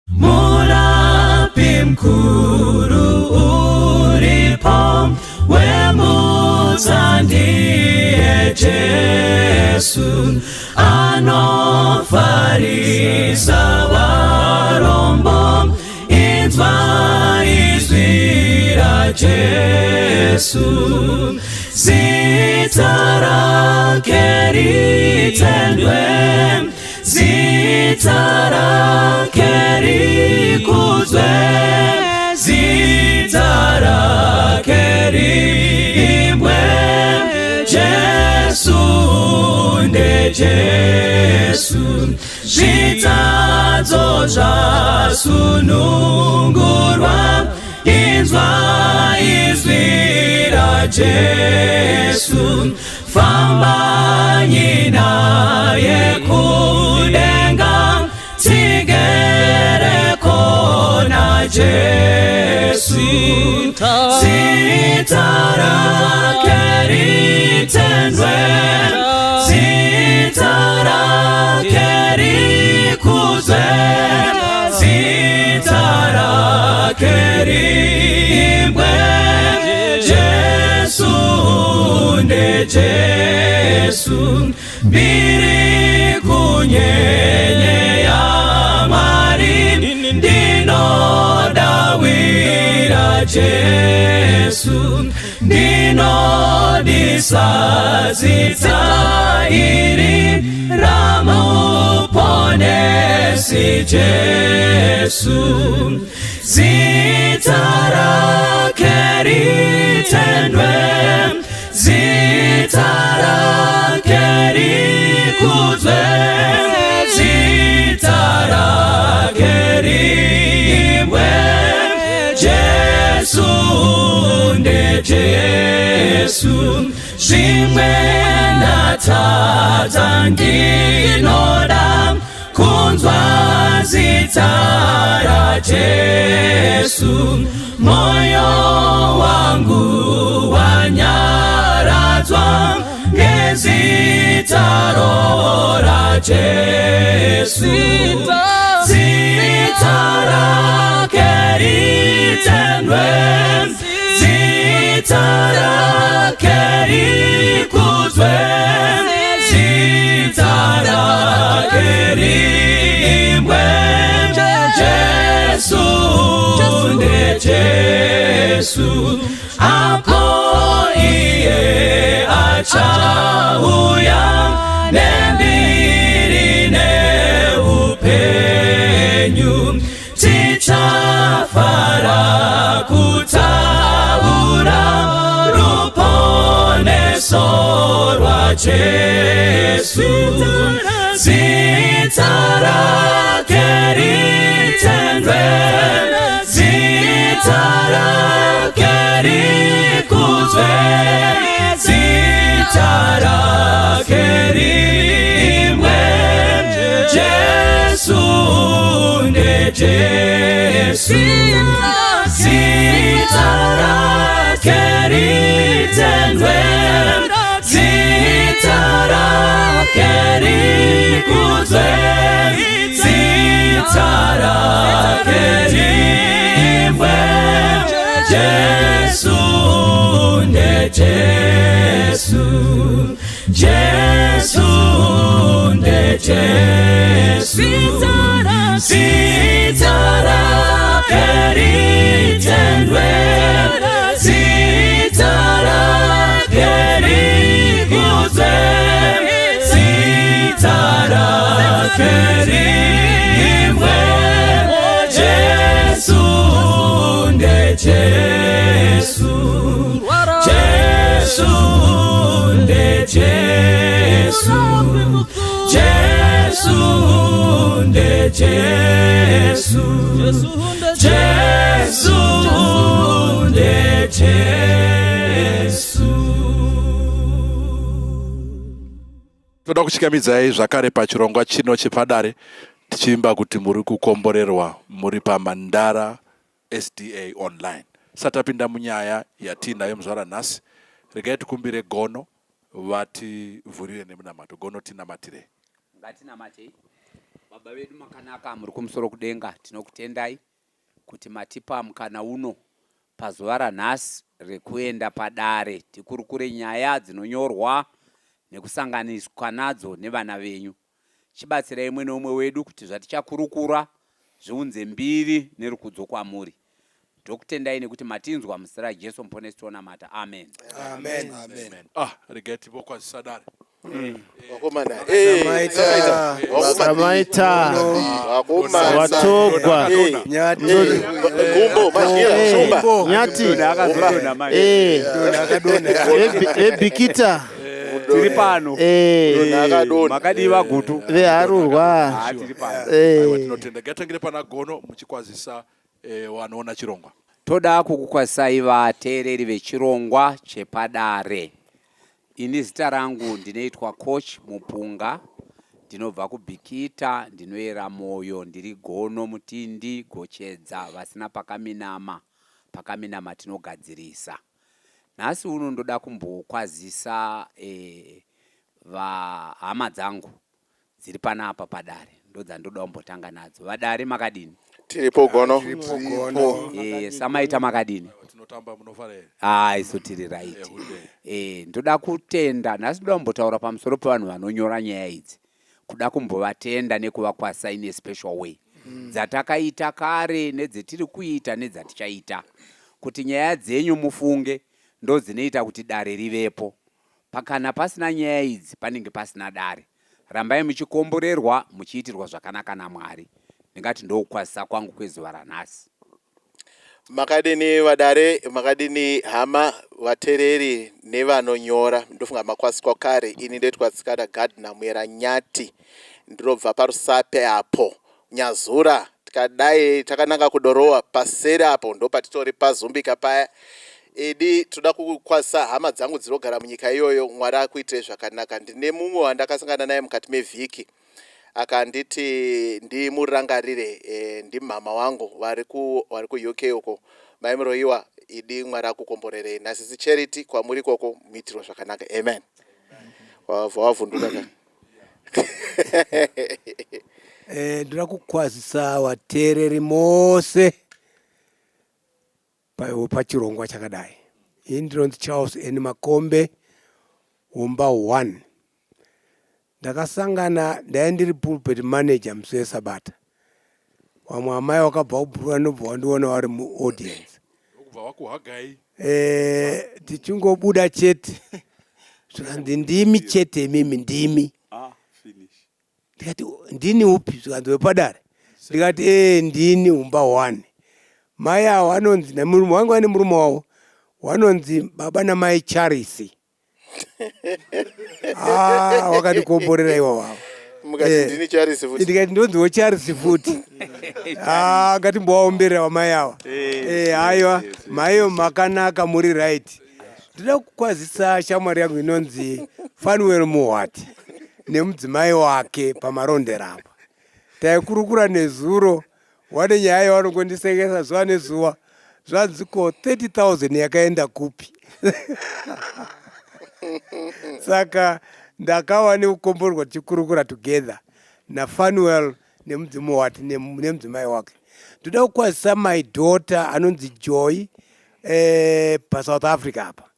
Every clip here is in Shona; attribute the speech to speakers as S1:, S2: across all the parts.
S1: Murapi mkuru uripo wemutsa ndiye Jesu anofarisa varombo inzwa izwi raJesu zita rake ritendwe Zita rake rikudzwe, zita rake riimbwe, Jesu ndeJesu, zvitadzo zvasunungurwa, inzwa izwi raJesu. Fambanyi naye kudenga tigere kona Jesu zita rake ritendwe zita rake rikudzwe zita rake riimbwe Jesu ndeJesu mbiri kunyenye yaMwari ndinodawira Jesu ndinodisa zita iri ramuponesi Jesu Zita rake ritendwe, zita rake rikudzwe, zita rake riimbwe. Jesu ndeJesu, zvimwe ndatadza ndinoda kunzwa zita raJesu moyo wangu wanyaradzwa ngezitaro raJesu zita rake ritendwe zita rake rikudzwe Zita rake riimbwe Jesu ndeJesu apo iye achauya nembiri neupenyu Tichafara kutaura ruponeso rwaJesu zita rake ritendwe zita rake rikudzwe zita rake riimbwe Jesu ndeJesu zita rake ritendwe zita rake rikudzwe zita rake riimbwe Jesu ndeJesu Jesu ndeJesu zita rake ritendwe zita rake rikudzwe zita rake riimbwe Jesu ndeJesu Jesu ndeJesu Jesu ndeJesu Jesu ndeJesu
S2: Toda kuchikamidzai zvakare pachirongwa chino chepadare tichiimba kuti muri kukomborerwa muri paMandara SDA Online. Tisati tapinda munyaya yatiinayo muzuva ranhasi, regai tikumbire Gono vativhurire nemunamato. Gono tinamatirei.
S3: Ngatinamatei. Baba vedu makanaka muri kumusoro kudenga, tinokutendai kuti matipa mukana uno pazuva ranhasi rekuenda padare tikurukure nyaya dzinonyorwa nekusanganiswa nadzo nevana venyu. Chibatsirai umwe neumwe wedu kuti zvatichakurukura zviunze mbiri nerukudzo kwamuri. Tokutendai nekuti matinzwa muzita raJesu muponesi tonamata. Amen.
S4: Amen.
S2: Amen. Ah, regai timbokwazisa dare.
S4: Vakomana. Eh,
S5: Samaita.
S4: vakomana.
S5: Samaita.
S4: Vakomana.
S5: Watogwa.
S4: Eh,
S5: Nyati.
S4: Gumbo, madyira, shumba.
S5: Nyati.
S3: Akazodonha manje.
S5: Eh. Vebhikita.
S3: Tiri pano.
S5: Eh.
S4: Akadonha.
S3: Makadii vaGutu?
S5: Veharurwa.
S3: Ah, tiri pano.
S2: Aiwa,
S5: Eh.
S2: tinotenda. Ngatangire pana Gono muchikwazisa vanoona chirongwa.
S3: Toda kukukwazisai vateereri vechirongwa chepadare. Ini zita rangu ndinoitwa Coach Mupunga, ndinobva kuBhikita, ndinoera moyo, ndiri gono mutindi, gochedza vasina pakaminama, pakaminama tinogadzirisa. Nhasi uno ndoda kumbokwazisa vahama dzangu dziri panapa padare, ndodzandoda kumbotanga nadzo. Vadare makadini?
S4: Tiripo Gono.
S3: Samaita makadini?
S2: Tinotamba, munofara here?
S3: Ah, isu tiri right.
S2: Ehunde.
S3: Ndoda kutenda nhasi, ndoda kumbotaura pamusoro pevanhu vanonyora nyaya idzi, kuda kumbovatenda nekuvakwazisa in a special way, dzatakaita kare nedzetiri kuita nedzatichaita, kuti nyaya dzenyu mufunge ndo dzinoita kuti dare rivepo. Pakana pasina nyaya idzi panenge pasina dare. Rambai muchikomborerwa, muchiitirwa zvakanaka naMwari. Ndingati ndokukwazisa kwangu kwezuva ranhasi.
S4: Makadini vadare, makadini hama, vateereri nevanonyora? Ndofunga makwaziswa kare. Ini ndoitwa Tsikada Gardner Muyera Nyati, ndinobva paRusape apo Nyazura, tikadai takananga kuDorowa paseri apo ndopatitori paZumbika paya. Idi toda kukwazisa hama dzangu dzinogara munyika iyoyo. Mwari akuitire zvakanaka. Ndine mumwe wandakasangana naye mukati mevhiki akanditi ndimurangarire, ndimama wangu vari kuUK uko, Mai Muroiwa. Idi Mwari akukomborerei nasisi Charity kwamuri ikoko, muitirwe zvakanaka. Amen. Wabva wavhunduka ka.
S6: Ndoda kukwazisa vateereri mose pachirongwa chakadai. Ini ndinonzi Charles N Makombe, Humba 1. Ndakasangana, ndai ndiri pulpit manager musi wesabata. Vamwe amai vakabva kuBhurwa, ndobva wandiona vari muaudience.
S2: Ndokubva wakuhagai.
S6: Tichingobuda chete zvikanzi, "Ndimi chete imimi, ndimi." Ndikati, "Ndini upi?" Zvikanzi, "Wepadare." Ndikati, "Ee, ndini Humba 1." Mai avo vanonzi nemurume wangu, vane murume wavo wanonzi baba namai Charisi. Ah, wakatikomborera ivo vavo.
S4: Mukati, "Ndini Charisi futi."
S6: Ndikati, "Ndonziwo Charisi futi." Ah, ngatimbovaomberera vamai ava. Aiwa, maiyo makanaka, muri right. Ndoda kukwazisa shamwari yangu inonzi Fanuel Muhwati nemudzimai wake pamarondera apa. Taikurukura nezuro, wane nyaya yavanongondisekesa zuva nezuva. Zvanzi, "Ko 30,000 yakaenda kupi?" Saka ndakava nekukomborerwa tichikurukura together naFanuel nemudzimu wati nemudzimai wake. Ndoda kukwazisa my daughter anonzi Joy, paSouth Africa apa.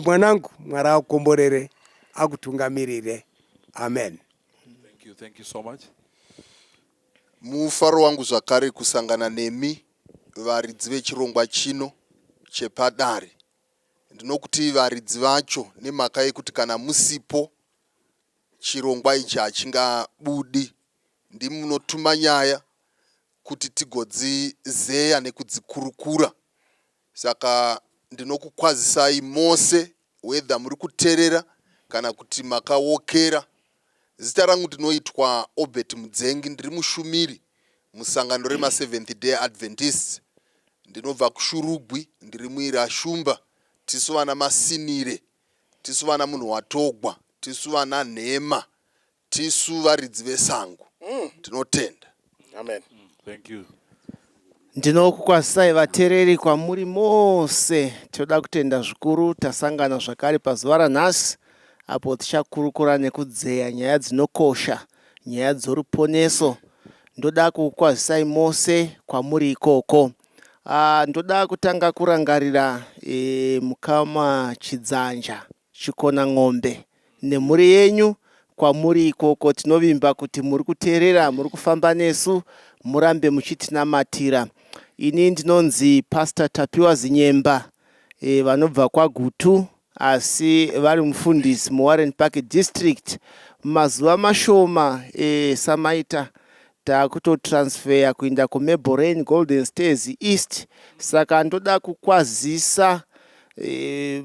S6: Mwanangu, Mwari akukomborere, akutungamirire. Amen.
S2: Thank you, thank you so much.
S7: Mufaro wangu zvakare kusangana nemi varidzi vechirongwa chino chepadare. Ndinokuti varidzi vacho nemhaka yekuti kana musipo chirongwa ichi hachingabudi. Ndimi munotuma nyaya kuti tigodzizeya nekudzikurukura, saka ndinokukwazisai mose, whether muri kuteerera kana kuti makawokera. Zita rangu ndinoitwa Obert Mudzengi, ndiri mushumiri musangano remaSeventh Day Adventists. Ndinobva kuShurugwi, ndiri muira shumba. Tisu vana Masinire, tisu vana munhu watogwa, tisu vana Nhema, tisu varidzi vesango. Tinotenda.
S4: Amen.
S2: Thank you.
S5: Ndinokukwazisai vateereri kwamuri mose. Toda kutenda zvikuru tasangana zvakare pazuva ranhasi apo tichakurukura nekudzeya nyaya dzinokosha. nyaya dzoruponeso. Ndoda kukukwazisai mose kwamuri ikoko. Ndoda kutanga kurangarira mukama Chidzanja Chikona N'ombe nemhuri yenyu kwamuri ikoko. Tinovimba kuti muri kuteerera, muri kufamba nesu, murambe muchitinamatira. Ini ndinonzi Pastor Tapiwa Zinyemba, vanobva kwaGutu asi vari mufundisi muWarren Park District. Mazuva mashoma, samaita takutotransfer kuenda kuMabelreign Golden Stairs East, saka ndoda kukwazisa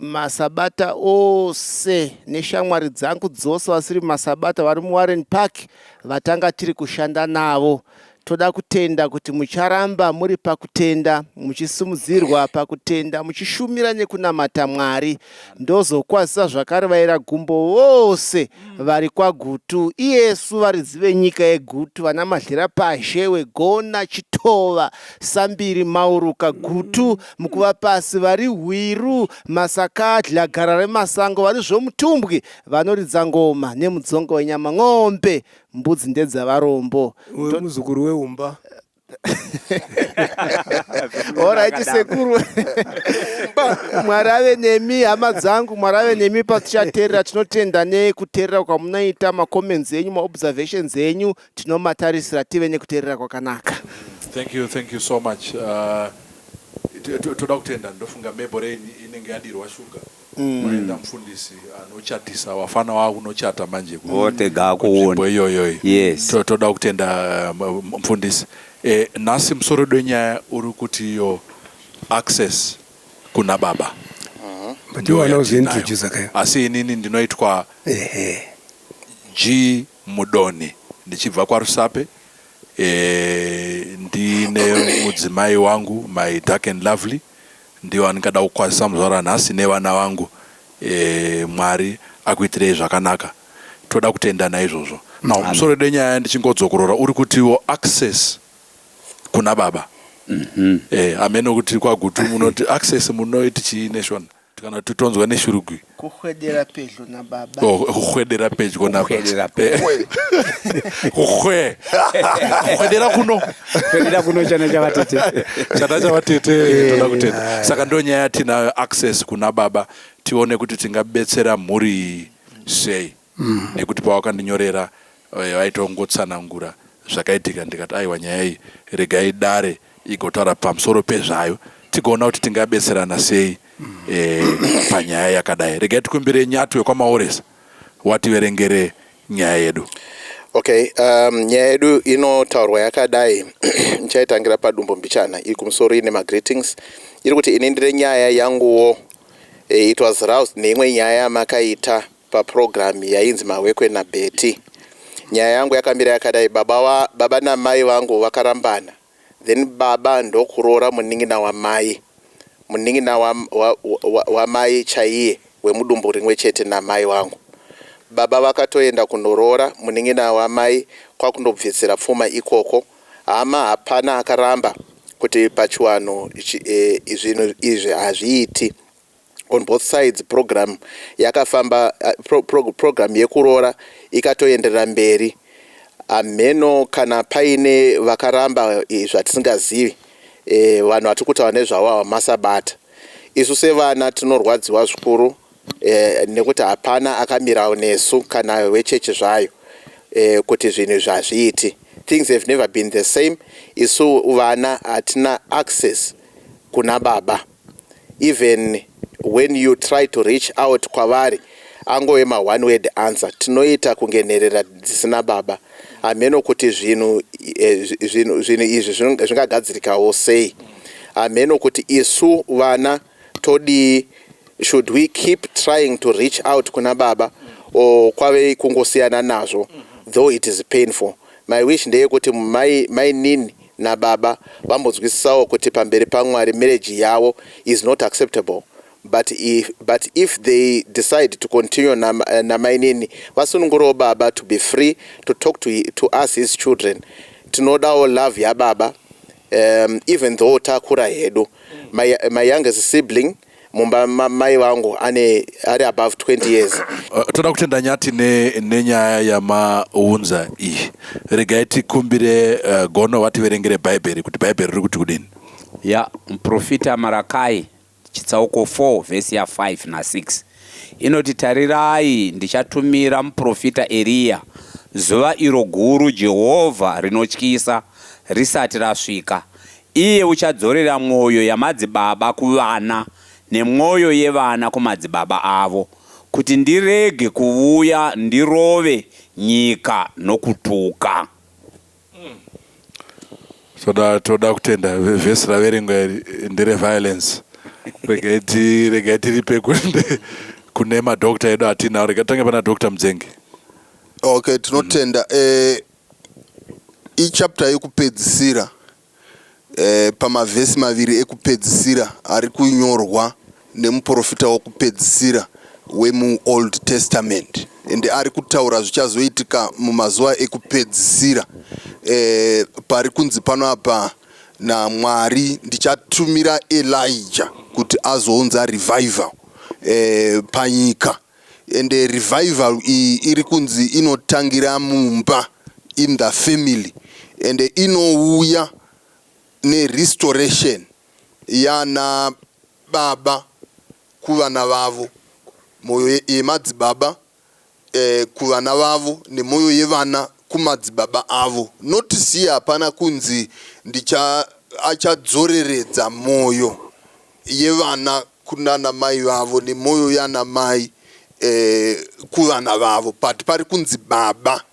S5: masabata ose neshamwari dzangu dzose vasiri masabata vari muWarren Park vatanga tiri kushanda navo. Toda kutenda kuti mucharamba muri pakutenda, muchisimudzirwa pakutenda, muchishumira nekunamata Mwari. Ndozokwazisa zvakare vaira gumbo vose vari kwaGutu, iyesu varidzi venyika yeGutu, vana Madhlera Pazhe, Wegona, Chitova, Sambiri, Mauruka, Gutu, Mukuva Pasi, vari Hwiru, Masakadla, Gara Remasango, vari Zvomutumbwi, vanoridza ngoma nemudzongo wenyama ng'ombe, mbudzi ndedzavarombo.
S6: Muzukuru weumba.
S5: Alright sekuru, Mwari ave nemi. Hama dzangu, Mwari ave nemi patichateerera. Tinotenda nekuteerera kwamunoita, macomments enyu, maobservations enyu tinomatarisira, tive nekuteerera kwakanaka.
S2: Thank you, thank you so much. Toda kutenda. Ndofunga Mabelreign inenge yadirwa shuga. Waenda mufundisi anochatisa wafana wakunochata manje
S3: Otega
S2: kunzvimbo
S3: kuona.
S2: iyoyoyi.
S3: Yes.
S2: Toda kutenda, mufundisi. Nhasi musoro wedu wenyaya uri kuti iyo access kuna baba.
S6: But iwo anozointroduce kayo.
S2: Asi inini ndinoitwa G Mudoni, ndichibva kwaRusape. Ndine mudzimai wangu, my dark and lovely, ndiwo andingada kukwazisa muzuva ranhasi nevana vangu. Mwari akuitirei zvakanaka. Toda kutenda naizvozvo. Now, musoro wedu wenyaya, ndichingodzokorora, uri kutiwo access kuna baba. Hamene kuti kwaGutu munoti access munoiti chii neshona, kana kuti tonzwa neshurugwi?
S5: Kuhwedera pedyo nababa.
S2: Oh, kuhwedera pedyo.
S3: Kuhwedera pedyo.
S2: Kuhwe kuhwedera kuno.
S3: Kuhwedera kuno, chana chavatete.
S2: Chana chavatete. Toda kutenda. Saka ndo nyaya yatinayo, access kuna baba. Tione kuti tingabetsera mhuri iyi sei, nekuti pawakandinyorera, vaitongotsanangura zvakaitika, ndikati aiwa, nyaya iyi regai dare igotaura pamusoro pezvayo, tigoona kuti tingabetserana sei panyaya yakadai. Regai tikumbire Nyati wekwaMaoresa wativerengere nyaya yedu.
S4: Okay, nyaya yedu inotaurwa yakadai. Ndichaitangira padumbu mbichana iri kumusoro ine magreetings, iri kuti ini ndine nyaya yanguwo. It was roused neimwe nyaya yamakaita paprogram yainzi Mahwekwe naBetty. Nyaya yangu yakamira yakadai: baba namai vangu vakarambana, then baba ndokuroora munin'ina wamai, munin'ina wamai wa, wa, wa chaiye wemudumbu rimwe chete namai vangu. Baba vakatoenda kunoroora munin'ina wamai kwakundobvisira pfuma ikoko. Hama, hapana akaramba kuti pachiwanhu zvinhu izvi hazviiti on both sides. Program yakafamba, program yekuroora ikatoenderera mberi. Hamheno kana paine vakaramba zvatisingazivi. Vanhu vatiri kutaura nezvavo ava masabata. Isu sevana tinorwadziwa zvikuru nekuti hapana akamirawo nesu kana wechechi zvayo kuti zvinhu izvi hazviiti. Things have never been the same. Isu vana hatina access kuna baba. Even when you try to reach out kwavari, angove ma-one word answer. Tinoita kunge nherera dzisina baba. Hameno kuti zvinhu izvi zvingagadzirikawo sei. Hameno kuti isu vana todii. Should we keep trying to reach out kuna baba or kwave kungosiyana nazvo, though it is painful? My wish ndeyekuti mainini nababa vambonzwisisawo kuti pamberi paMwari marriage yavo is not acceptable, but if they decide to continue namainini, vasunungurewo baba to be free to talk to us, his children. Tinodawo love yababa, even though takura hedu. My youngest sibling. mumba mamai vangu ane ari above 20 years.
S2: Toda kutenda Nyati nenyaya yamaunza iyi. Regai tikumbire Gono vativerengere Bhaibheri kuti Bhaibheri riri kuti kudini.
S3: Ya, muprofita Marakai chitsauko 4 vhesi ya 5 na 6 inoti, Tarirai, ndichatumira muprofita Eriya zuva iro guru Jehovha rinotyisa risati rasvika. Iye uchadzorera mwoyo yamadzibaba kuvana, nemwoyo yevana kumadzibaba avo, kuti ndirege kuvuya ndirove nyika nokutuka.
S2: Toda toda kutenda vhesi raverengwa iri ndere violence. Regai ti regai tiripe kune kune madoctor edu atinawo. Regai tange pana Dr. Mudzengi.
S7: Okay, tinotenda. Ichapter yekupedzisira pamavhesi maviri ekupedzisira ari kunyorwa nemuprofita wokupedzisira wemuOld Testament ende ari kutaura zvichazoitika mumazuva ekupedzisira. Pari kunzi pano apa naMwari ndichatumira Elijah kuti azounza revival panyika. Ende revival iyi iri kunzi inotangira mumba, in the family, ende inouya nerestoration yana baba kuvana vavo, mwoyo yemadzibaba kuvana vavo nemwoyo yevana kumadzibaba avo. Notice hapana kunzi ndicha achadzoreredza mwoyo yevana kunana mai vavo nemwoyo yana mai kuvana vavo, but pari kunzi baba.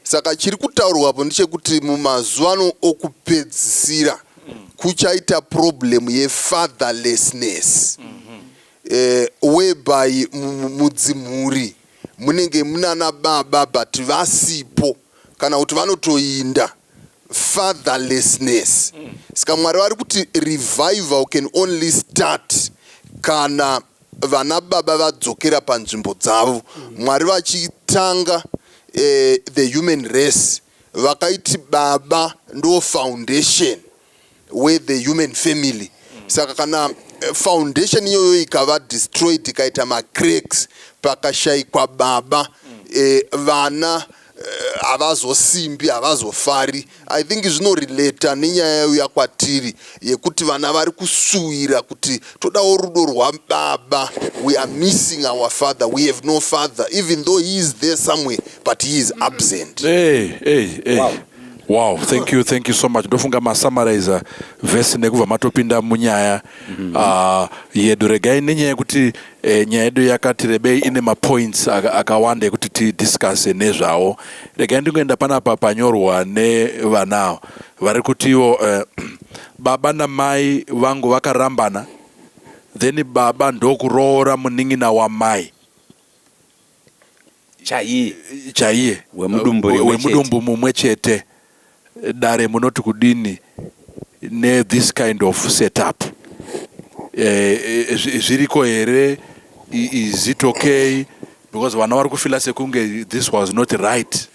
S7: Saka chiri kutaurwapo ndechekuti mumazuva ano okupedzisira kuchaita problem yefatherlessness, whereby mudzimhuri munenge munana baba but vasipo kana kuti vanotoinda, fatherlessness. Saka Mwari vari kuti revival can only start kana vana baba vadzokera panzvimbo dzavo. Mwari vachitanga the human race vakaiti baba ndo foundation we the human family. Saka kana foundation iyoyo ikava destroyed, ikaita macracks, pakashayikwa baba, vana havazosimbi, havazofari. I think zvinorelata nenyaya yauya kwatiri yekuti vana vari kusuwira kuti todawo rudo rwababa. We are missing our father, we have no father, even though he is there somewhere, but he is absent.
S2: Hey, hey, hey. Wow, thank you, thank you so much. Ndofunga masummariza vhesi nekubva matopinda munyaya yedu. Regai nenyaya yekuti nyaya yedu yakati rebei, ine mapoints akawanda ekuti tidiscusse nezvawo. Regai ndingoenda panapa panyorwa nevanawo vari kutiwo baba namai vangu vakarambana, then baba ndokuroora munin'ina wamai.
S3: Chaiye.
S2: Chaiye.
S3: Wemudumbu rimwe chete.
S2: Wemudumbu mumwe chete. Dare, munoti kudini nethis kind of setup? Zviriko here? Is it okay? Because vana vari kufeela sekunge this was not right.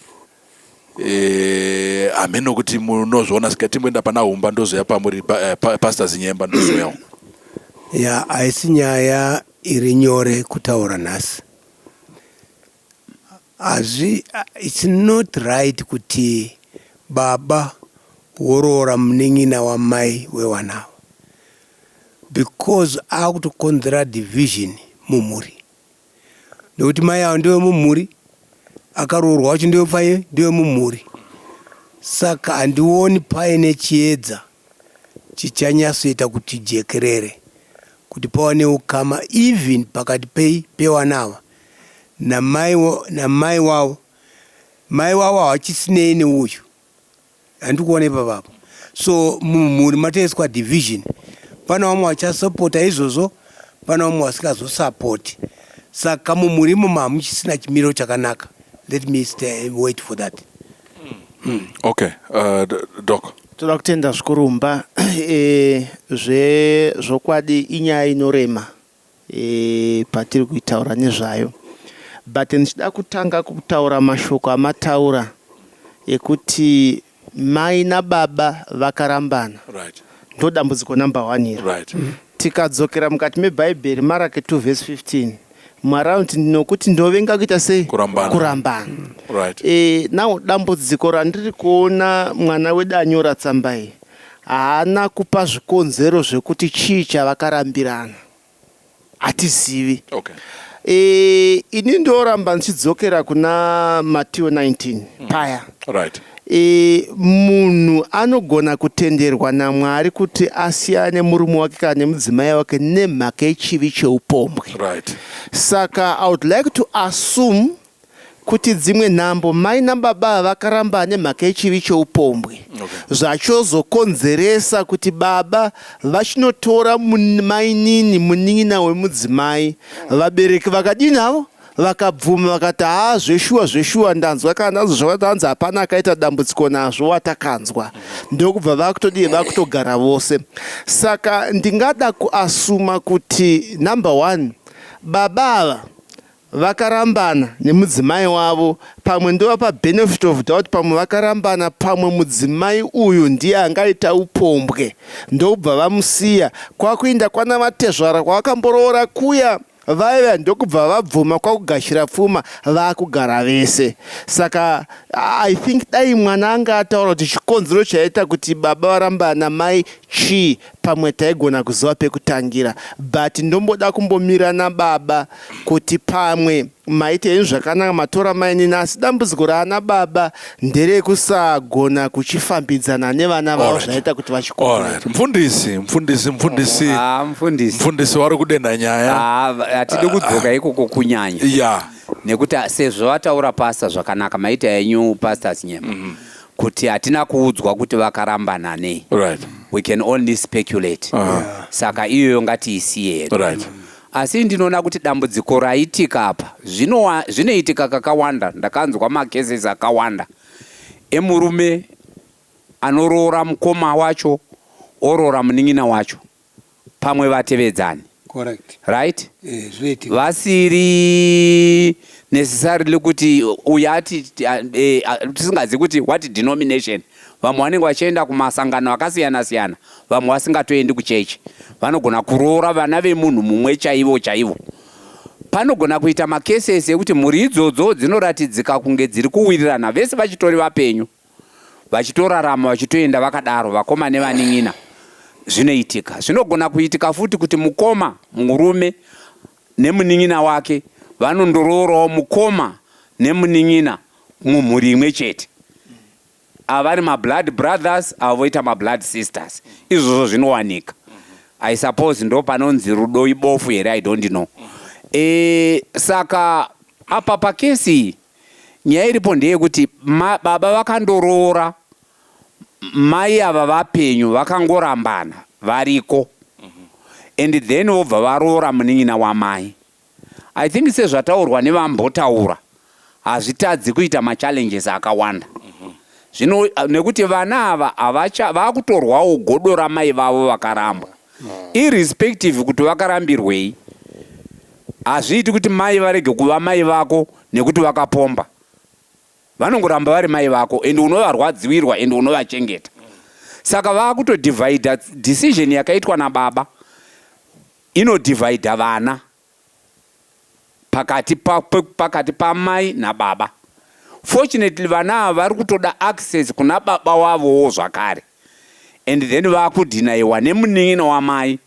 S2: Hameno kuti munozviona sika. Timboenda pana Humba, ndozoya pamuri Pastor Zinyemba, ndozoyawo.
S6: Ya, haisi nyaya iri nyore kutaura nhasi. Hazvi, it's not right kuti baba woroora munin'ina wamai wewanavo, because akutokonzera division mumhuri, nekuti mai avo ndevemumhuri, akaroorwa wacho ndewepaiye ndewemumhuri. Saka handioni paine chiedza chichanyatsoita kuti jekerere kuti pawane ukama even pakati pei pewana ava namai wavo. Mai wavo havachisinei neuyu, handikuona ipapapo. So mumhuri matoiswa division. Pane vamwe vachasapota izvozvo, pane vamwe vasingazosapoti. Saka mumhuri imomo hamuchisina chimiro chakanaka. Let me stay, wait for that.
S2: Okay, Doc.
S5: Toda kutenda zvikurumba. Zvezvokwadi inyaya inorema patiri kuitaura nezvayo, but ndichida kutanga kutaura mashoko amataura ekuti mai nababa vakarambana. Ndo dambudziko number one iro. Tikadzokera mukati mebhaibheri, Maraki 2 vhesi 15, Mwari anoti, "Nokuti ndovenga kuita sei?"
S2: Kurambana.
S5: Kurambana. Now dambudziko randiri kuona, mwana wedu anyora tsamba iyi haana kupa zvikonzero zvekuti chii chavakarambirana, hatizivi. Ini ndoramba ndichidzokera kuna Mateo 19 paya. Munhu anogona kutenderwa naMwari kuti asiyane murume wake kana nemudzimai wake nemhaka yechivi cheupombwe. Saka I would like to assume kuti dzimwe nhambo mai nababa vakaramba nemhaka yechivi cheupombwe, zvachozokonzeresa kuti baba vachinotora mainini, munin'ina wemudzimai. Vabereki vakadini havo, vakabvuma, vakati, "Haa, zveshuwa, zveshuwa, ndanzwa." Kana ndazvo zvakati hanzi hapana akaita dambudziko nazvo watakanzwa, ndokubva vakutodii, vakutogara vose. Saka ndingada kuasuma kuti number one, baba ava vakarambana nemudzimai wavo. Pamwe ndovapa benefit of doubt, pamwe vakarambana, pamwe mudzimai uyu ndiye angaita upombwe, ndokubva vamusiya, kwakuinda kwana vatezvara kwavakamboroora kuya vaiva, ndokubva vabvuma, kwakugashira pfuma, vaakugara vese. Saka I think dai mwana anga ataura kuti chikonzero chaita kuti baba varambana namai chii, pamwe taigona kuziva pekutangira. But ndomboda kumbomira nababa kuti pamwe maita henyu zvakanaka, matora mainini, asi dambudziko raana baba nderekusagona kuchifambidzana nevana vavo, zvaita kuti vachikura.
S2: Alright. Mfundisi, mfundisi, mfundisi.
S3: Ah, mfundisi.
S2: Mfundisi vari kudenha nyaya.
S3: Ah, hatidi kudzoka ikoko kunyanya, nekuti sezvo vataura pastor zvakanaka, maita enyu, Pastor Nyema, kuti hatina kuudzwa kuti vakarambana nei. We can only speculate. Saka iyoyo ngatiisiye hedu. Asi ndinoona kuti dambudziko raitika apa zvinoitika kakawanda. Ndakanzwa macases akawanda emurume anoroora mukoma wacho, oroora munin'ina wacho, pamwe vatevedzani. Right.
S6: Zvinoitika.
S3: Vasiri necessarily kuti uyu ati tisingazivi kuti what denomination. Vamwe vanenge vachienda kumasangano akasiyana siyana, vamwe vasingatoendi kuchechi. Vanogona kuroora vana vemunhu mumwe chaivo chaivo. Panogona kuita macases ekuti mhuri idzodzo dzinoratidzika kunge dziri kuwirirana, vese vachitori vapenyu, vachitorarama, vachitoenda vakadaro, vakoma nevanin'ina. Zvinoitika. Zvinogona kuitika futi kuti mukoma murume nemunin'ina wake vanondoroorawo mukoma nemunin'ina mumhuri imwe chete. Ava vari mablood brothers, ava voita mablood sisters. Izvozvo zvinowanika. I suppose ndo panonzi rudo ibofu here, I don't know. Saka apa pacase iyi, nyaya iripo ndeyekuti baba vakandoroora mai ava vapenyu, vakangorambana variko, and then vobva varoora munin'ina wamai. I think sezvataurwa nevambotaura, hazvitadzi kuita machallenges akawanda zvino, nekuti vana ava havacha vakutorwawo godo ramai vavo vakarambwa, irrespective kuti vakarambirwei. Hazviiti kuti mai varege kuva mai vako nekuti vakapomba. Vanongoramba vari mai vako, and unovarwadziwirwa and unovachengeta. Saka vakutodivhaidha. Decision yakaitwa nababa inodivhaidha vana pakati pamai nababa. Fortunately, vana ava vari kutoda access kuna baba wavowo zvakare, and then vakudhinaiwa nemunin'ina wamai,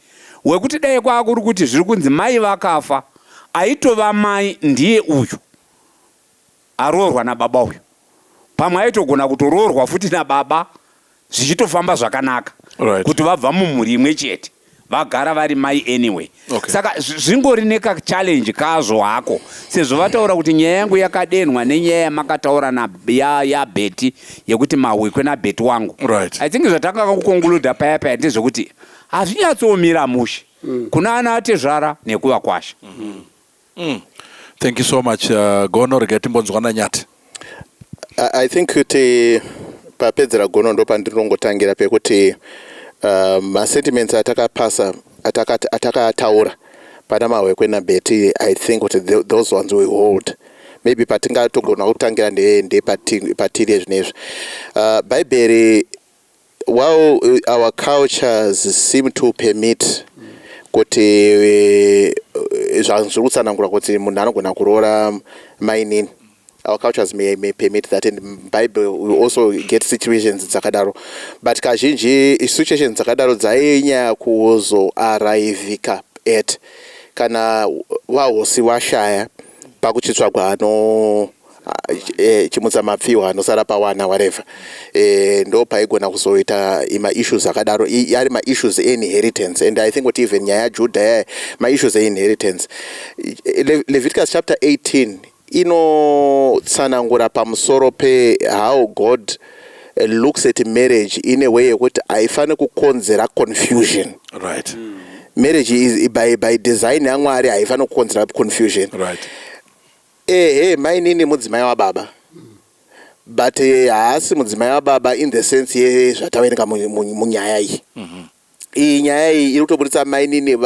S3: wekuti dai kwakuri kuti zviri kunzi mai vakafa, aitova mai ndiye uyu aroorwa nababa uyu. Pamwe aitogona kutoroorwa futi nababa zvichitofamba zvakanaka, kuti vabva mumhuri imwe chete, vagara vari mai anyway. Saka zvingori nekachallenge kazvo hako, sezvo vataura kuti nyaya yangu yakadenhwa nenyaya yamakataura yaBeti yekuti mahwekwe naBeti wangu. I think zvatanga kuconcluda paya paya ndezvekuti hazvinyatsomira mushe kuna ana atezvara nekuvakwasha.
S2: Thank you so much, Gono. Regai timbonzwana Nyati.
S4: I think kuti papedzera Gono ndo pandinongotangira pekuti masentiments atakapasa, atakataura pana mahwekwe naBeti, I think kuti those ones we hold. Maybe patingatogona kutangira ndepatiri zvinezvi. Bhaibheri, while our cultures seem to permit. Kuti eh, zvazviri kutsanangura kuti munhu anogona kuroora mainini. Our cultures may permit that, and Bible will also get situations dzakadaro, but kazhinji situations dzakadaro dzainyanya kuzoarrivika at kana vahosi vashaya, pakuchitsvagwa ano chimutsa mapfiwa anosara pawana, whatever. Ndo paigona kuzoita maissues akadaro, ari maissues einheritance. And I think kuti even nyaya yaJudha yaya maissues einheritance. Leviticus chapter 18 inotsanangura pamusoro pe how God looks at marriage in a way yekuti haifani kukonzera confusion. Marriage is by design yaMwari haifani kukonzera confusion. Ehe, mainini mudzimai wababa, but haasi mudzimai wababa in the sense yezvataverenga munyaya iyi. Iyi nyaya iyi iri kutobudisa mainini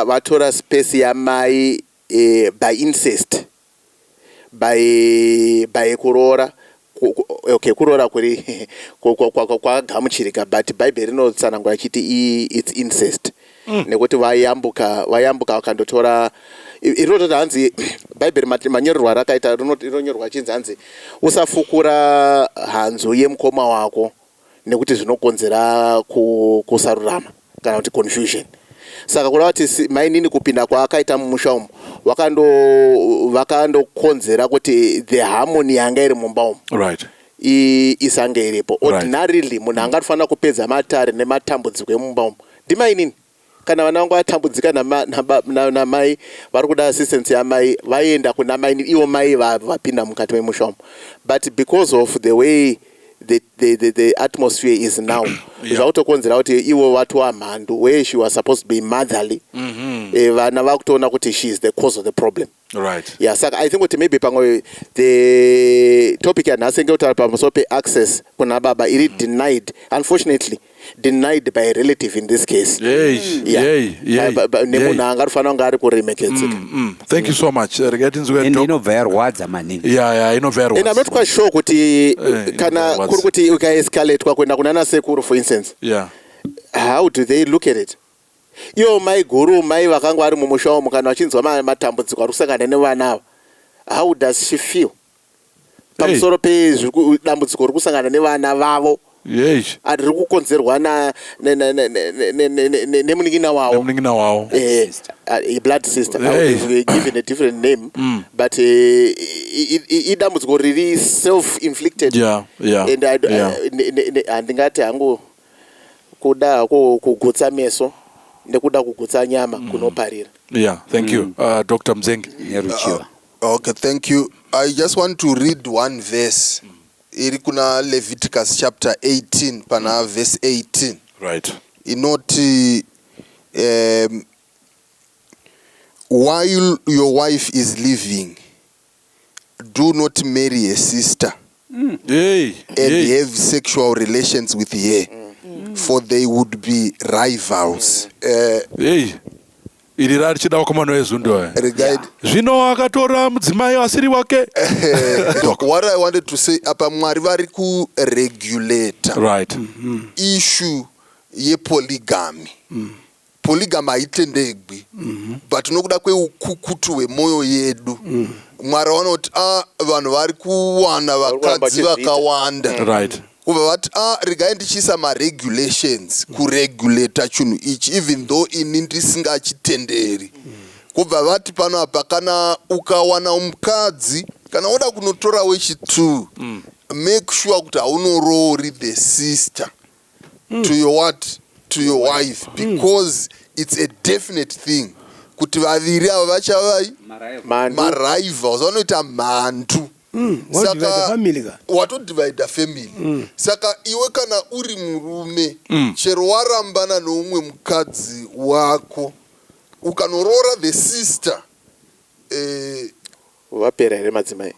S4: vatora space yamai by incest, by kuroora. Okay, kuroora kuri kwakagamuchirika, but Bhaibheri rinotsanangura chiti it's incest nekuti vayambuka vakandotora. Rinototi hanzi Bhaibheri, manyorerwo arakaita, rinonyorwa chinzi hanzi usafukura hanzu yemukoma wako nekuti zvinokonzera kusarurama kana kuti confusion. Saka kureva kuti mainini kupinda kwaakaita mumusha umu, vakandokonzera kuti the harmony yanga iri mumba umu isange iripo. Ordinarily munhu angatofanira kupedza matare nematambudziko emumba umu ndimainini. Kana vana vangu vatambudzika namai, vari kuda assistance yamai, vaenda kuna mainini, ivo mai vapinda mukati memusha umu. But because of the way the atmosphere is now, zvakutokonzera kuti ivo vatova mhandu where she was supposed to be motherly. Vana vakutoona kuti she is the cause of the problem. Yeah, saka I think kuti maybe pamwe the topic yanhasi ngekutaura pamusoro peaccess kuna baba iri denied, unfortunately denied by a relative in this case. Yeah.
S2: Yey,
S4: Nemunhu angatofanira kunge ari kuremekedzeka.
S2: Thank you so much. Regai tinzwe
S3: Ende inobva yarwadza maningi.
S2: Ya, inobva
S4: And I'm
S2: yarwadza.
S4: not quite sure kuti kana
S2: Inobva yarwadza.
S4: kuri kuti ukaescalatwa kuenda kuna nasekuru, for instance, how do they look at it? Ivo mai guru, mai vakanga vari mumusha umu, kana vachinzwa matambudziko ari kusangana nevana ava, how does she feel pamusoro pedambudziko riri kusangana nevana vavo riri kukonzerwa nemunin'ina wavo?
S2: Nemunin'ina wavo.
S4: A blood sister. I
S2: Hey.
S4: would have given a different name, but idambudziko riri self inflicted and handingati hangu kuda hako kugutsa meso nekuda kugutsa nyama kunoparira.
S2: Yeah, thank you. Dr. Mzengi.
S3: Neruchiva.
S7: Okay, thank you. I just want to read one verse. Iri kuna Leviticus chapter 18 pana verse 18. Inoti while your wife is living, do not marry a sister and have sexual relations with her, for they would be rivals.
S2: Hey. Iri rarichida vakomana vezundo aya.
S7: Regard
S2: Zvino akatora mudzimai asiri wake. Doc.
S7: What I wanted to say apa, Mwari vari kuregulata issue yepolygamy. Polygamy haitendegwi, but nokuda kweukukutu hwemwoyo yedu, Mwari vanoti a vanhu vari kuwana
S4: kuramba
S7: vakadzi
S4: vachizviita.
S7: vakawanda. Kubva vati a regai ndichiisa maregulations kuregulata chinhu ichi, even though ini ndisingachitenderi. Kubva vati pano apa, kana ukawana mukadzi, kana uda kunotora wechi2, make sure kuti haunoroori the sister to your what, to your wife, because it's a definite thing kuti vaviri ava vachavai
S4: Mhandu.
S7: Marivals vanoita mhandu.
S6: Wadivide family ka.
S7: Watodivida family. Saka iwe kana uri murume, chero warambana noumwe mukadzi wako, ukanoroora the sister,
S4: Vapera here madzimai?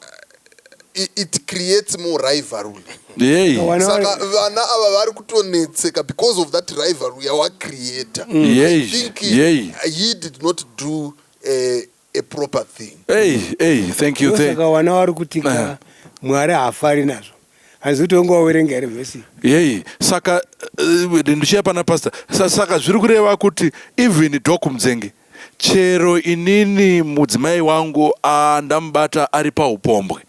S7: It creates more rivalry.
S2: Yei.
S7: Saka vana ava vari kutonetseka because of that rivalry yawacreata.
S2: Yei.
S7: I think
S2: Yei.
S7: he did not do a proper thing.
S2: Hey, hey, thank you. Thank.
S6: Saka vana vari kutika, Mwari haafari nazvo. Hanzi kuti unge wawerenga here vhesi?
S2: Yei. Saka Ndichiya pana pastor. Saka zviri kureva kuti even Doc Mudzenge, chero inini mudzimai wangu ndamubata ari paupombwe,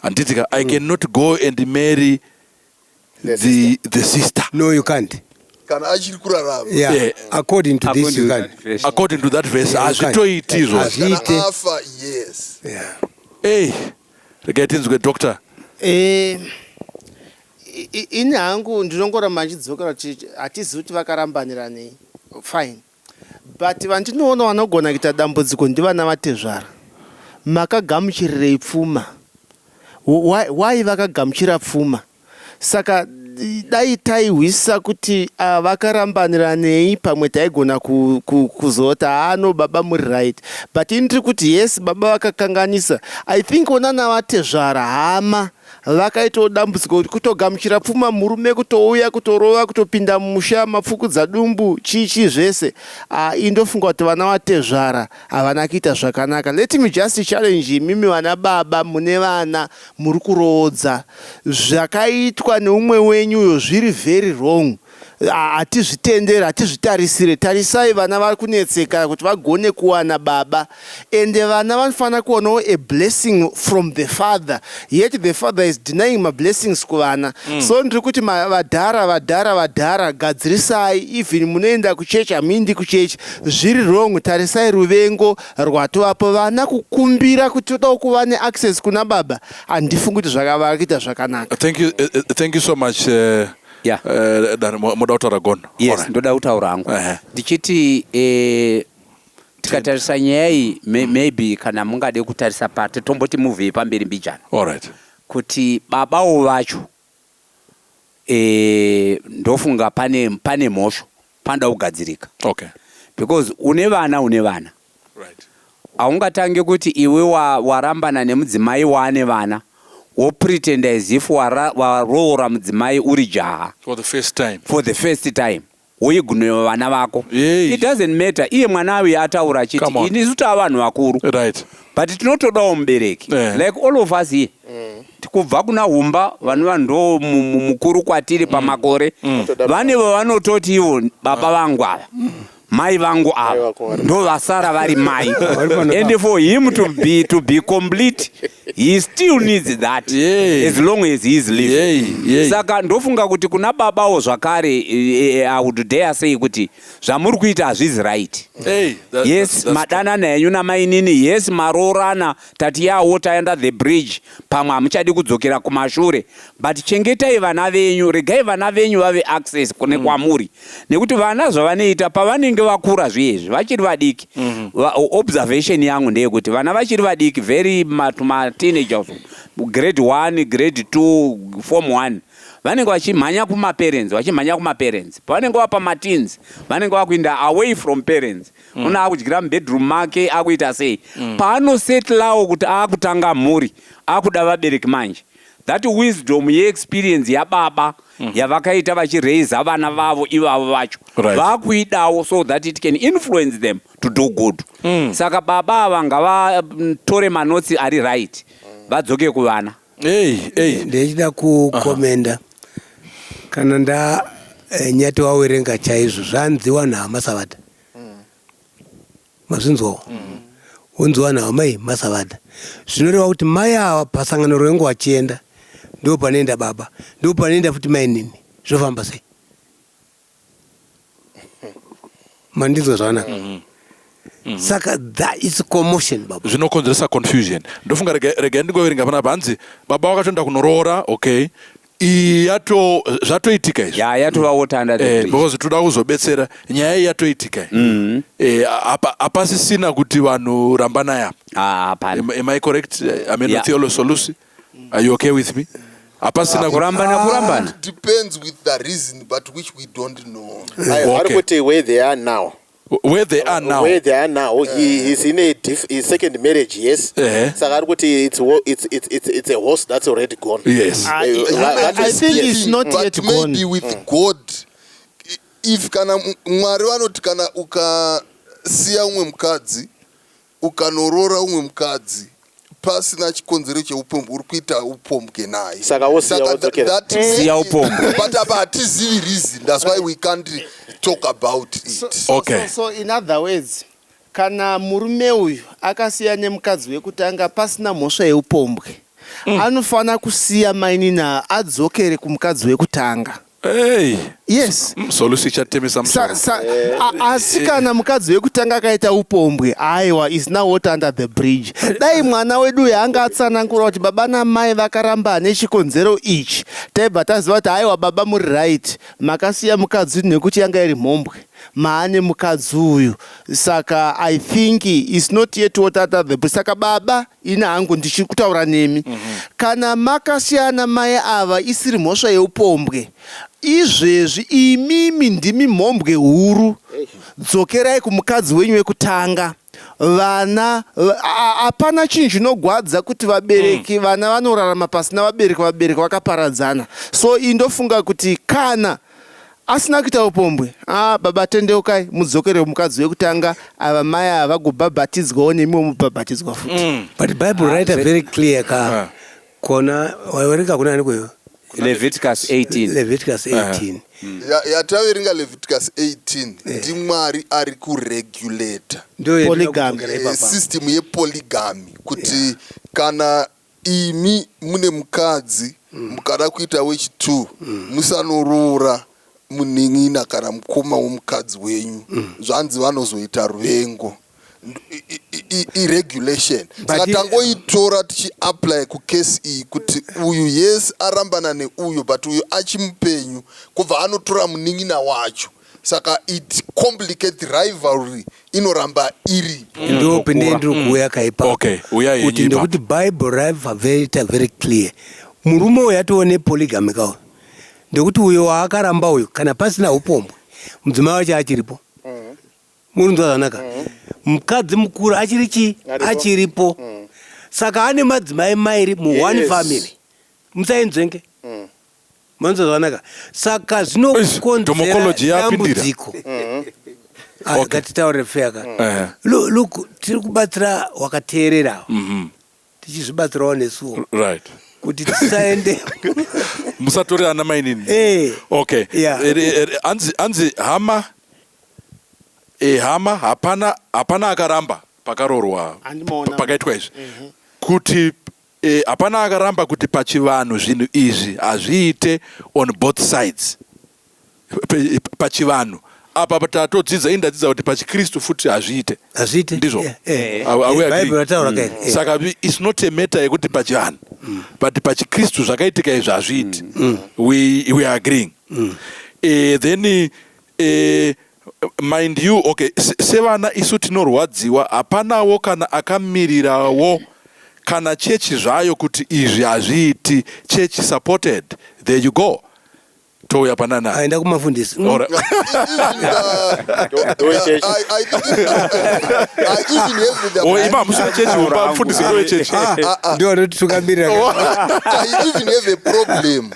S2: handiti ka, I cannot go and marry the sister?
S6: No, you can't.
S7: Kana achiri kurarama.
S6: Yeah.
S2: Yeah.
S6: According to this, you can't.
S2: According to that verse.
S6: Yeah, you can't.
S2: Hazvitoiti izvozvo.
S6: Hazviite.
S7: Kana afa, yes.
S6: Yeah.
S2: Ei, regai tinzwe doctor.
S5: Ini hangu ndinongoramba ndichidzokera kuti hatizivi kuti vakarambanira nei, fine, but vandinoona vanogona kuita dambudziko ndivana vatezvara. Makagamuchirirei pfuma? Why vakagamuchira pfuma? Saka dai taihwisisa kuti vakarambanira nei, pamwe taigona kuzoti haano baba muri right. But ini ndiri kuti yes, baba vakakanganisa. I think onana vatezvara, hama, vakaitawo dambudziko kuti kutogamuchira pfuma, murume kutouya, kutorova, kutopinda mumusha, mapfukudza dumbu, chii chii zvese. Indofunga kuti vana vatezvara havana kuita zvakanaka. Let me just challenge imimi vana baba mune vana muri kuroodza. Zvakaitwa neumwe wenyuyo zviri very wrong. Hatizvitenderi, hatizvitarisire. Tarisai vana vari kunetseka kuti vagone kuwana baba, ende vana vanofanira kuwanawo a blessing from the father, yet the father is denying mablessings kuvana. So ndiri kuti vadhara, vadhara, vadhara, gadzirisai. Even munoenda kuchechi, hamuendi kuchechi, zviri wrong. Tarisai ruvengo rwatovapo, vana kukumbira kuti todawo kuva neaccess kuna baba. Handifungi kuti zvakavakuita zvakanaka.
S2: Thank you, thank you so much. Dan, muda kutaura gono?
S3: Yes.
S2: Alright.
S3: Ndoda kutaura hangu. Ndichiti tikatarisa nyaya iyi, maybe kana mungade kutarisa pati, tomboti muvhei pamberi mbijana, kuti babawo vacho, ndofunga pane mhosho, panoda kugadzirika, because une vana, une vana. Haungatange kuti iwe warambana nemudzimai waane vana, wopretend as if waroora mudzimai uri jaha
S2: For the first time.
S3: For the first time, woignore vana vako.
S2: Yey.
S3: It doesn't matter. Iye mwana uyu ataura achiti
S2: Come on.
S3: inisu tava vanhu vakuru, but tinotodawo mubereki, like all of us here, kubva kuna Humba vanova ndo mukuru kwatiri pamakore, vane vavanototi ivo baba vangu ava, mai vangu ava,
S4: vako
S3: ndo vasara vari mai.
S6: Vari pano.
S3: And for him to be complete, he still needs that as long as he is living.
S2: Yey, yey.
S3: Saka ndofunga kuti kuna babawo zvakare, I would dare say kuti zvamuri kuita hazvizi right.
S2: Hey,
S3: Yes, madanana henyu namainini, yes, maroorana, tati yawo taenda the bridge, pamwe hamuchadi kudzokera kumashure, but chengetai vana venyu, regai vana venyu vave access kune kwamuri, nekuti vana zvavanoita pavanenge vakura zviyezvi vachiri vadiki, observation yangu ndeyekuti vana vachiri vadiki, very mateenagers, grade 1, grade 2, form 1, vanenge vachimhanya kumaparents, vachimhanya kumaparents. Pavanenge vapa mateens, vanenge vakuenda away from parents. Una akudyira mubedroom make, akuita sei. Paanosetlawo kuti akutanga mhuri, akuda vabereki manje, that wisdom yeexperience yababa yavakaita vachiraisa vana vavo ivavo vacho, vakuidawo so that it can influence them to do good. Saka baba ava ngavatore manotsi ari right, vadzoke kuvana.
S2: Hey, hey.
S6: Ndechida kukomenda kana nda nyati wawerenga chaizvo zvanziwa nahamasavada, mazvinzwawo, wonziwa naamai masavada, zvinoreva kuti mai ava pasangano rengu vachienda, ndo panoenda baba, ndo panoenda futi mainini. Zvofamba sei? Mandinzwa zvakanaka? Saka that is commotion, baba.
S2: Zvinokonzeresa confusion. Ndofunga regai ndingoverenga panapa. Hanzi baba vakatoenda kunoroora. Okay, iyi yato zvatoitika izvi.
S3: Ya, yatova water under the bridge.
S2: Because toda kuzobetsera nyaya iyi, yatoitika iyi. Hapasisina kuti vanhu rambanai apa.
S3: Ah, hapana.
S2: Am I correct? I mean,
S3: Yeah.
S2: Theolo Solusi, are you okay with me? Hapasina
S3: Kurambana, kurambana.
S7: It depends with the reason, but which we don't know.
S4: Vari kuti where they are now.
S2: Where they are now.
S4: Where they are now, he's in his second marriage, yes. Saka ari kuti it's a horse that's already gone.
S5: I think it's not
S7: But
S5: yet gone.
S7: Maybe with God, if kana Mwari vanoti kana ukasiya umwe mukadzi ukanoroora umwe mukadzi. pasina chikonzero cheupombwe uri kuita upombwe naye.
S4: Saka wosiya
S7: Saka
S4: wodzokera.
S7: that
S3: Siya upombwe.
S7: But apa hatizivi reason, that's why we can't talk about it.
S5: So,
S2: Okay.
S5: so in other words, kana murume uyu akasiya nemukadzi wekutanga pasina mhosva yeupombwe, anofanira kusiya mainina adzokere kumukadzi wekutanga.
S2: Hey.
S5: Yes.
S2: Solusi ichatemesa musoro.
S5: Asi kana mukadzi wekutanga akaita upombwe, aiwa, is now water under the bridge. Dai mwana wedu uyu anga atsanangura kuti baba namai vakaramba nechikonzero ichi, taibva taziva kuti aiwa, baba muri right, makasiya mukadzi nekuti yanga iri mhombwe maane mukadzi uyu. Saka I think is not yet water under the bridge. Saka baba, ini hangu ndichikutaura nemi, kana makasiyana mai ava isiri mhosva yeupombwe, izvezvi imimi ndimi mhombwe huru. Dzokerai kumukadzi wenyu wekutanga. Vana hapana chinhu chinogwadza kuti vabereki, vana vanorarama pasina vabereki, vabereki vakaparadzana. So indofunga kuti kana asina kuita upombwe, ah, baba, tendeukai mudzokere kumukadzi wekutanga. Ava mai ava vagobhabhatidzwawo nemiwo mubhabhatidzwa futi.
S6: But Bible write very clear ka. Kona waverenga kuna ani kweyo?
S3: Leviticus 18.
S6: Leviticus 18.
S7: Yataverenga Leviticus 18, ndiMwari ari kuregulata
S6: Ndo
S5: Polygamy.
S7: System yepolygamy, kuti kana imi mune mukadzi, mukada kuita wechi2, musanoroora munin'ina kana mukoma womukadzi wenyu. Zvanzi vanozoita ruvengo. Iregulation. Saka tangoitora tichiapply kukesi iyi kuti uyu, yes, arambana neuyu, but uyu achimupenyu, kubva anotora munin'ina wacho. Saka it complicate, rivalry inoramba iripo.
S6: Ndo pinde ndiri kuuya kaipa.
S2: Okay, uyai henyu
S6: Kuti
S2: ipapo.
S6: ndekuti Bible raiva very very clear, murume uyu atione polygamy kawo, ndekuti uyo waakaramba uyu, kana pasina upombwe, mudzimai wacho achiripo. Murunzwa zvakanaka? Mukadzi mukuru achiri chi
S4: Aripo.
S6: Achiripo. Saka ane madzimai mairi muone family. Musainzvenge. Manzwa zvakanaka? Saka
S2: Eish,
S6: zvinokonzera
S2: domokology yapindira.
S6: dambudziko. Ah, ngatitaure fair ka. Look, tiri kubatsira wakateerera, tichizvibatsirawo nesuwo kuti tisaende.
S2: Musatorera ana mainini. Okay. Anzi hama, hama, hapana akaramba pakarorwa,
S5: Handimaona.
S2: pakaitwa izvi, kuti hapana akaramba kuti pachivanhu zvinhu izvi hazviite on both sides. Pachivanhu apa tatodzidza, indadzidza kuti pachikristu futi hazviite.
S6: Hazviite.
S2: Ndizvo.
S6: Yeah.
S2: Are we agree?
S6: Bible rataura kairi.
S2: Saka it's not a matter yekuti pachivanhu, but pachikristu zvakaitika izvi hazviiti. We are agreeing. Then mind you, okay, sevana isu tinorwadziwa. Hapanawo kana akamirirawo kana chechi zvayo kuti izvi hazviiti. Church supported, there you go. Touya panana.
S6: Aenda kumafundisi.
S2: Alright.
S4: Ndowechechi.
S7: I think I even have the
S2: Oh, ima musi wechechi, mufundisi ndowechechi.
S6: Ndio vanotitungamirira.
S7: I even have a problem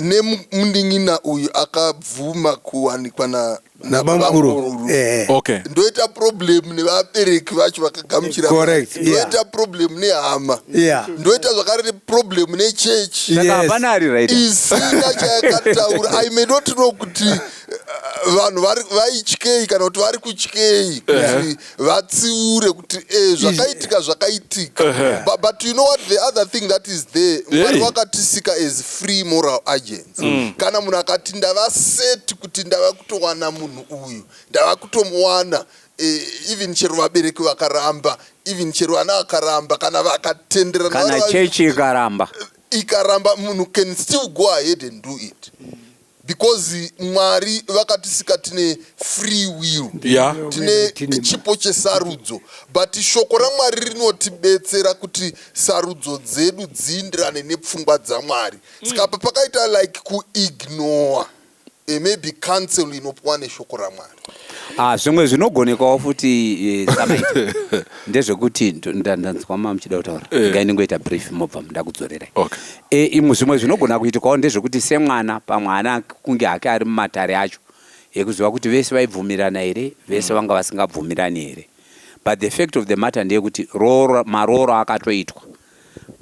S7: nemunin'ina uyu akabvuma kuwanikwa
S6: nabamukuru.
S7: Ndoita problem nevabereki vacho vakagamuchira. Ndoita problem nehama. Ndoita zvakare neproblem nechechi
S3: Saka hapana ari right.
S7: Isina chayakataura. I may not know kuti vanhu vaityei kana kuti vari kutyei kuti vatsiure kuti zvakaitika zvakaitika. But you know what, the other thing that is there, Mwari wakatisika as free moral agents. Kana munhu akati ndava set kuti ndava kutowana munhu uyu, ndava kutomuwana, even chero vabereki vakaramba, even chero vana vakaramba, kana vakatenderana,
S3: Kana chechi ikaramba.
S7: Ikaramba, munhu can still go ahead and do it, because Mwari vakatisika tine free will. Tine chipo chesarudzo, but shoko raMwari rinotibetsera kuti sarudzo dzedu dziindirane nepfungwa dzaMwari. Saka apa pakaita like kuignore maybe counsel inopiwa neshoko raMwari.
S3: Ah, zvimwe zvinogonekawo futi, samaita ndezvekuti ndanzwa mamuchida kutaura. Ngaindingoita brief, mobva ndakudzorerai. Imwe zvimwe zvinogona kuitikawo ndezvekuti semwana, pamwana kunge hake ari mumatare acho ekuziva kuti vese vaibvumirana here, vese vanga vasingabvumirani here. But the fact of the matter ndeyekuti marooro akatoitwa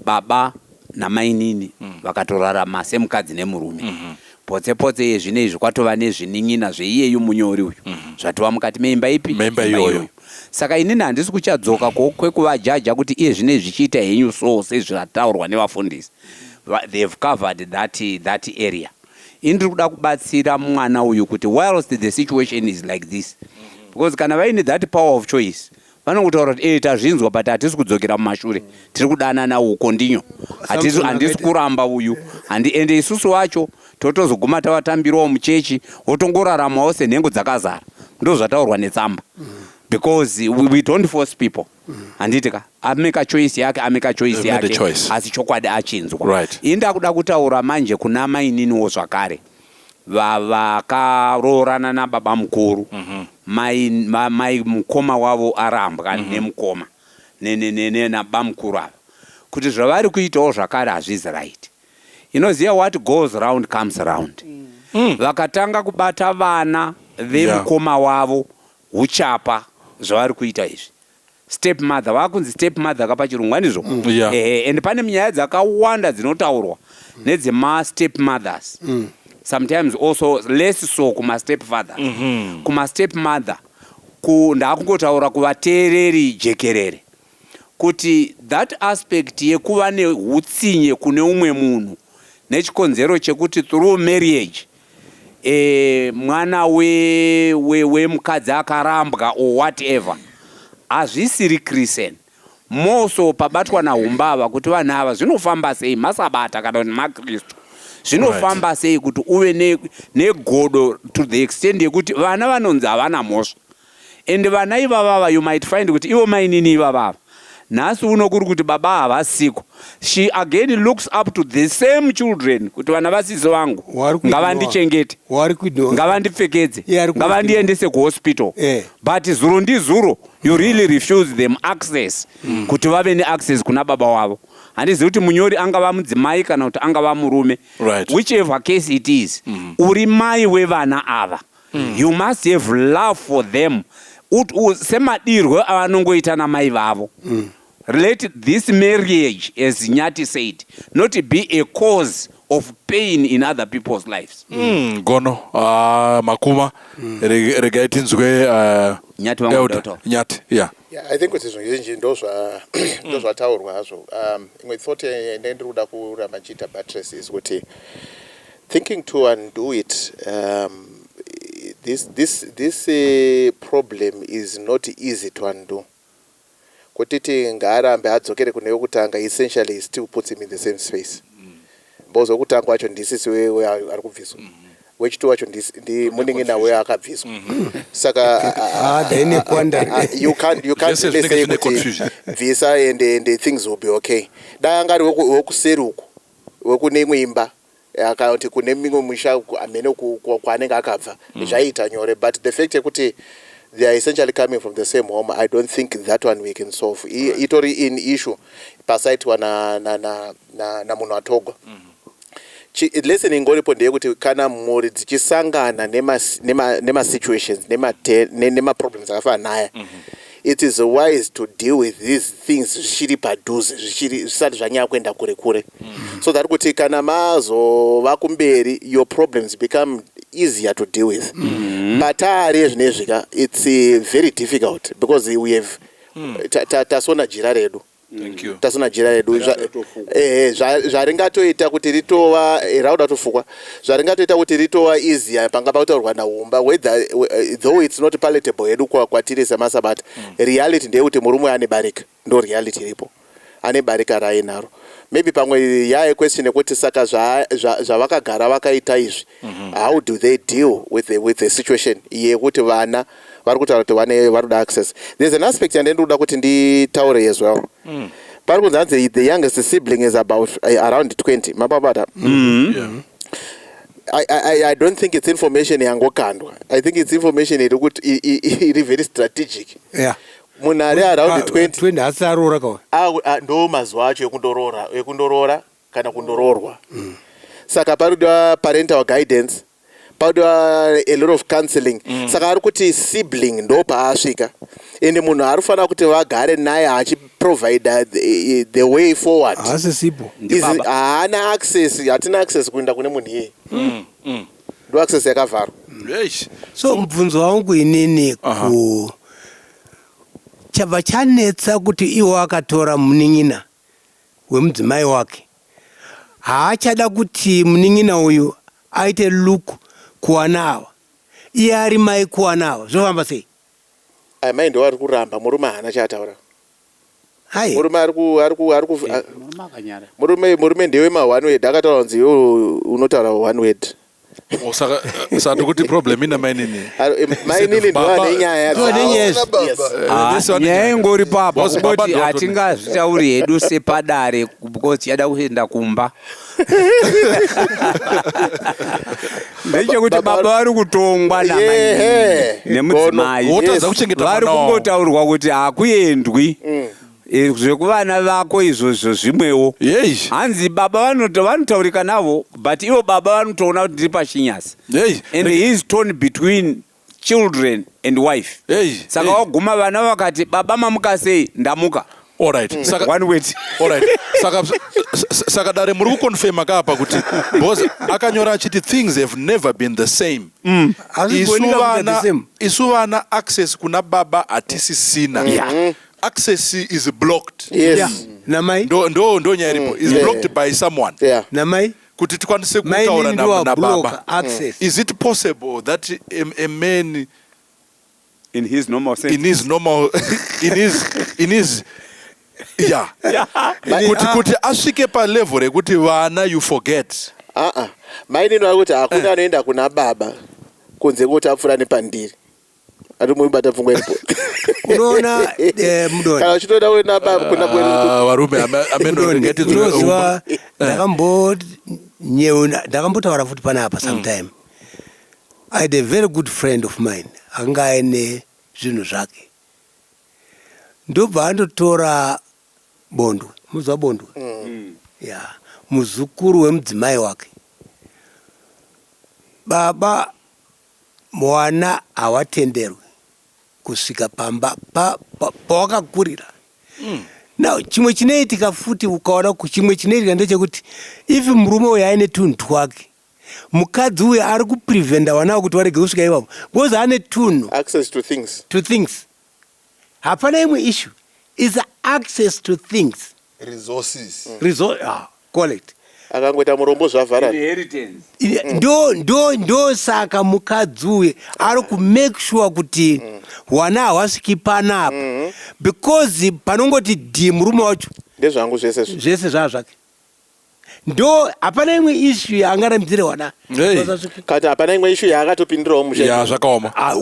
S3: baba namainini vakatorarama semukadzi nemurume. Potse potse iye zvino izvi kwatova nezvinin'ina zveiyeyu munyori uyu zvatova mukati meimba ipi?
S2: Meimba iyoyo.
S3: Saka inini handisi kuchadzoka kwekuvajaja kuti iye zvino izvi chiita henyu so sezvataurwa nevafundisi. They have covered that area. Ini ndiri kuda kubatsira mwana uyu kuti whilst the situation is like this, because kana vaine that power of choice vanongotaura kuti tazvinzwa but hatisi kudzokera mumashure, tiri kudanana uko ndinyo, handisi kuramba uyu, ende isusu wacho totozoguma tavatambirawo muchechi, votongoraramawo senhengo dzakazara. Ndo zvataurwa netsamba, because we don't force people, handiti ka? Ameka choice yake, ameka choice
S2: They've made a
S3: yake
S2: choice.
S3: Asi chokwadi achinzwa. Ini ndakuda kutaura manje kuna maininiwo zvakare vakaroorana nababa mukuru, mai mukoma wavo arambwa nemukoma nababa mukuru ava, kuti zvavari kuitawo zvakare hazvizi right. Inoziva, what goes round comes round. Vakatanga kubata vana vemukoma wavo huchapa, zvavari kuita izvi, step mother, vakunzi step mother kapachirungu, handizvo?
S2: Yeah.
S3: Ehe, and pane nyaya dzakawanda dzinotaurwa nedzema step mothers, sometimes also less so kuma step fathers, kuma step mother. Ndakungotaura kuvateereri jekerere kuti that aspect yekuva neutsinye kune umwe munhu nechikonzero chekuti through marriage mwana wemukadzi we, we akarambwa or whatever, hazvisiri Christian. Moso pabatwa nahumbava kuti vanhu ava zvinofamba sei, masabata kana kuti makristu, zvinofamba sei kuti uve negodo to the extent yekuti vana vanonzi havana mhosva? And vana ivavava, you might find kuti ivo mainini ivavava nhasi uno kuri kuti baba havasiko, she again looks up to the same children kuti vana vasisi vangu
S6: Wari kuignore.
S3: Ngavandichengete,
S6: Wari kuignore.
S3: Ngavandipfekedze,
S6: Iye ari kuignore.
S3: Ngavandiendese kuhospital. But zuro ndizuro you really refuse them access kuti vave neaccess kuna baba wavo. Handizivi kuti munyori angava mudzimai kana kuti angava murume. Whichever case it is, uri mai wevana ava, you must have love for them semadirwo avanongoita namai vavo. Let this marriage, as Nyati said, not be a cause of pain in other people's lives.
S2: Gono makuma. Regai tinzwe
S3: Nyati vangu
S2: Elder.
S3: kutaura.
S2: Nyati, yeah.
S4: Yeah, I think kuti zvinhu zvizhinji ndozvataurwa hazvo. Imwe thought yandenge ndiri kuda kuramba ndichiita buttress is kuti thinking to undo it, this problem is not easy to undo. Kutiti ngaarambe adzokere kune wekutanga, essentially he still puts him in the same space, because wekutanga wacho ndisisi ari kubviswa, wechitwo wacho ndi munin'ina weyo akabviswa, saka
S6: Ah, ndaine quandary.
S4: You can't
S2: Zvese
S4: really
S2: zvinenge
S4: say
S2: zvine
S4: kuti
S2: confusion.
S4: Bvisa and things will be okay. Dai anga ari wekuseri uku, wekune imwe imba kana kuti kune mimwe misha amene kwaanenge akabva, zvaiita nyore. But the fact yekuti they are essentially coming from the same home, I don't think that one we can solve. Itori in issue pasaitwa namunhu atogwa. Lesson ingoripo ndeyekuti kana mhuri dzichisangana nemasituations nemaproblems akafanana naya, it is wise to deal with these things zvichiri padhuze, zvichiri zvisati zvanyanya kuenda kure kure, so that kuti kana mazova kumberi, your problems become easier to deal with. Patari zvinezvi ka, it's very difficult because we have tasona jira redu.
S2: Thank you.
S4: Tasona jira redu. Ehe, zvaringatoita kuti ritova rauda tofukwa, zvaringatoita kuti ritova easier panga pakutaurwa naumba, whether though it's not palatable yedu kwatiri semasabata. Reality ndeyekuti murume ane barika, ndo reality iripo, ane barika raainaro. Maybe pamwe yaye question yekuti saka zvavakagara vakaita izvi, how do they deal with the situation yekuti vana vari kutaura kuti vane vari kuda access? There's an aspect yandendikuda kuti nditaure as well. Pari kunzi hanzi the youngest sibling is about around 20, mapapata.
S2: Yeah.
S4: I don't think it's information yangokandwa. I think it's information iri kuti iri very strategic. Munhu ari around 20
S6: 20 haasi aroora kawa?
S4: Ndo mazuva acho ekundoroora kana kundoroorwa, saka parikudiwa parental guidance. Pakudiwa a lot of counseling. Saka ari kuti sibling ndo paasvika, ende munhu ari kufanira kuti vagare naye achiprovida the way forward.
S6: Haasi sipo.
S3: Ndibaba.
S4: Haana access, hatina access kuenda kune munhu iyeye. Ndo access yakavharwa.
S2: Eish.
S6: So mubvunzo wangu inini, ku chabva chanetsa kuti iwo akatora munin'ina wemudzimai wake, haachada kuti munin'ina uyu aite look kuwana ava, iye ari mai kuwana ava, zvofamba sei?
S4: Ai, mai ndo vari kuramba, murume haana chaataura.
S6: Hai.
S4: Murume ari ku ari ku ari ku
S3: Murume akanyara.
S4: Murume ndewe ma one word, akataura kunzi iwe unotaura one word.
S2: Oh, saka ndikuti problem ina mainini.
S4: Mainini ndo ane nyaya.
S6: Ndo ane nyaya.
S4: Dzavo.
S7: Baba.
S4: Yes.
S2: Vese vane
S3: Nyaya
S2: nyaya.
S3: ingori papa
S2: Boss, baba
S3: kungoti
S2: ndo
S3: hatingazvitauri hedu sepadare because tichada kuenda kumba. Ndechekuti
S4: Baba-
S3: baba vari kutongwa namainini nemudzimai.
S2: Wotadza kuchengeta
S3: Vari
S2: mwana wavo.
S3: kungotaurwa kuti hakuendwi. Zvekuvana vako izvozvo zvimwewo.
S2: Yei.
S3: Hanzi baba vanotaurika navo, but ivo baba vanotoona kuti ndiri pashinyasi and he is torn between children and wife. Saka waguma vana vakati, "Baba, mamuka sei?" "Ndamuka."
S2: Alright, saka
S3: One word.
S2: Alright, saka dare, muri kukonfirma kapa kuti because akanyora achiti things have never been the same.
S6: Hazvigoni
S2: Isu
S6: kuita the
S2: vana,
S6: same.
S2: isu vana, access kuna baba hatisisina. Access is blocked.
S6: Yeah. Namai.
S2: Ndo nyaya iripo, is blocked by someone
S6: Namai.
S2: kuti tikwanise
S6: Mainini
S2: kutaura
S6: ndo
S2: nababa.
S6: wabloka access.
S2: Is it possible that a man
S3: In his normal sense.
S2: In his normal, in his yeah, kuti asvike palevel rekuti vana, you forget?
S4: Aa, mainini vari kuti hakuna anoenda kuna baba kunze kwekuti apfuura nepandiri. Ari muibata pfungwa iripo?
S6: Unoona, Mudoni.
S4: Kana uchitoda kuenda baba kuna
S2: Ah, varume,
S6: Mudoni, unoziva ndakambotaura futi panapa sometime. I had a very good friend of mine akanga aine zvinhu zvake, ndobva andotora bondwe. Muziva bondwe ya muzukuru wemudzimai wake. Baba mwana hawatenderwi kusvika pamba pawakakurira. Now chimwe chinoitika futi, ukaona chimwe chinoitika ndechekuti if murume uyu aine tunhu twake, mukadzi uyu ari kupreventa vana kuti varege kusvika ipapo because ane tunhu.
S4: Access to things.
S6: To things. Hapana imwe issue, is access to things.
S7: Resources.
S6: Ah, correct.
S4: Akangoita murombo, zvavharana.
S3: Inheritance.
S6: Ndo saka mukadzi uyu ari kumake sure kuti hwana hawasviki panapa because panongoti dhi murume wacho,
S4: Ndezvangu zvese zvi.
S6: Zvese zvaa zvake. Ndo hapana imwe issue yaangarambidzire hwana.
S2: Hey.
S4: Kati hapana imwe issue yaakatopindirawo mushe.
S2: Ya, zvakaoma.
S6: Ah,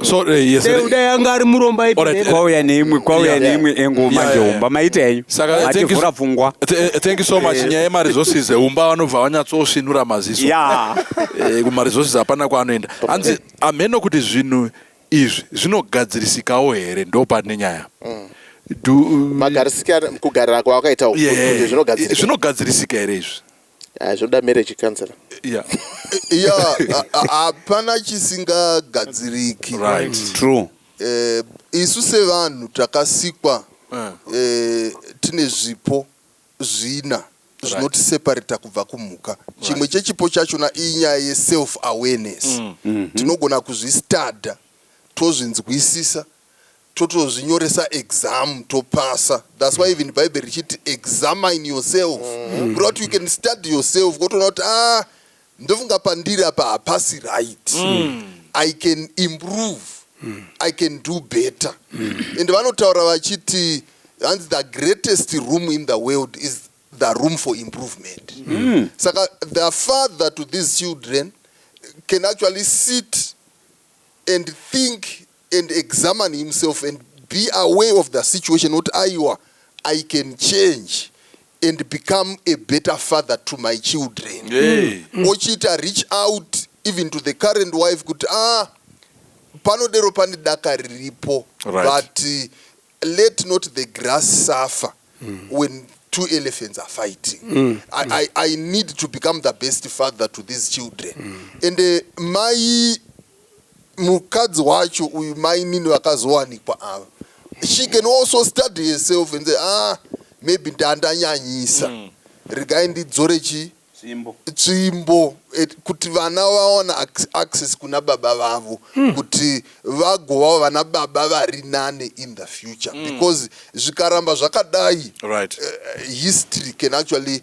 S2: So yes.
S6: Dai anga ari murombo.
S2: Alright.
S3: Kwauya neimwe engo manje. Umba maita henyu.
S2: Saka thank you,
S3: Mativhura pfungwa.
S2: Thank you so much. Nyaya yemaresources, umba vanobva vanyatsosvinura maziso. Kumaresources hapana kwaanoenda. Hanzi hameno kuti zvinhu izvi zvinogadzirisikawo here, ndo pane nyaya.
S4: Magarisika kugarira kwawakaita uku, kuti zvinogadzirisika?
S2: Zvinogadzirisika here izvi?
S4: Ah, zvinoda marriage counselor.
S7: Ya, hapana chisingagadziriki.
S3: True.
S7: Isu sevanhu takasikwa tine zvipo zvina zvinotiseparata kubva kumhuka. Chimwe chechipo chachona inyaya yeself awareness. Tinogona kuzvistadha, tozvinzwisisa, totozvinyoresa exam, topasa. That's why even Bhaibheri richiti, "Examine yourself." Kureva kuti you can study yourself, wotoona kuti, ah, ndofunga pandiri apa hapasi right. I can improve, I can do better. And vanotaura vachiti, hanzi, "The greatest room in the world is the room for improvement." Saka the father to these children can actually sit and think and examine himself and be aware of the situation kuti, aiwa, I can change and become a better father to my children.
S2: Hey.
S7: Ochiita reach out even to the current wife kuti, ah, panodero pane daka riripo, but let not the grass suffer when Two elephants are fighting. I need to become the best father to these children. And mai mukadzi wacho uyu, mainini vakazowanikwa ava, she can also study herself and say, "Ah, maybe ndandanyanyisa. Regai ndidzore chi tsvimbo kuti vana vawana access kuna baba vavo, kuti vagovawo vana baba vari nane in the future," because zvikaramba zvakadai, history can actually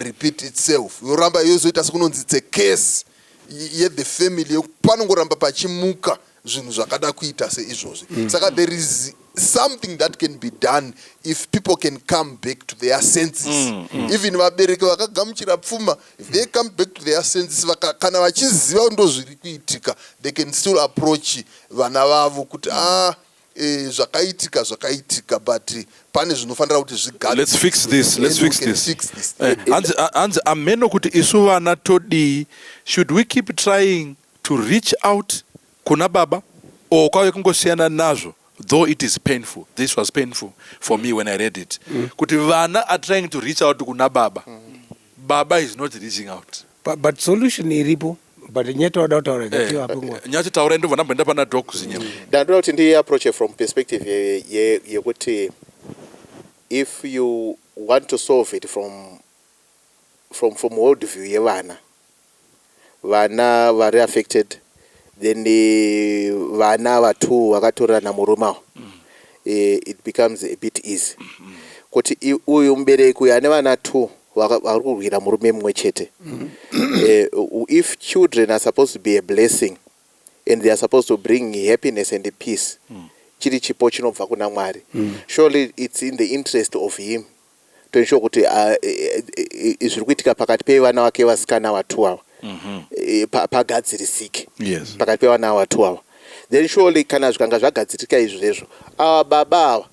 S7: repeat itself, yoramba yozoita sekunonzi it's a case yethe family. Panongoramba pachimuka zvinhu zvakada kuita seizvozvi. Saka there is something that can be done if people can come back to their senses. Even vabereki vakagamuchira pfuma, if they come back to their senses, kana vachiziva ndo zviri kuitika, they can still approach vana vavo kuti, "Ah, zvakaitika zvakaitika, but pane zvinofanira kuti zvigadzirwe."
S2: Let's fix this, let's
S7: And we
S2: fix
S7: can
S2: this.
S7: Fix this.
S2: Hanzi ameno kuti isu vana todii. Should we keep trying to reach out kuna baba or kwave kungosiyana nazvo, though it is painful? This was painful for me when I read it, kuti vana are trying to reach out kuna baba, baba is not reaching out.
S6: But solution iripo, but nyetoda kutaura ngativape nguva.
S2: Nyatsotaura, ndobva ndamboenda pana Doc Zinyama.
S4: Ndandoda kuti ndiapproache from perspective yekuti if you want to solve it from world view yevana, vana vari affected, then vana vatu vakatorana murume awo, it becomes a bit easy kuti uyu mubereki uyu ane vana two vari kurwira murume mumwe chete. If children are supposed to be a blessing and they are supposed to bring happiness and peace, chiri chipo chinobva kuna Mwari, surely it's in the interest of him to ensure kuti zviri kuitika pakati pevana vake vasikana vatu ava pagadzirisike pakati pevana vatu ava. Then surely kana zvikanga zvagadzirika izvozvo, ava baba ava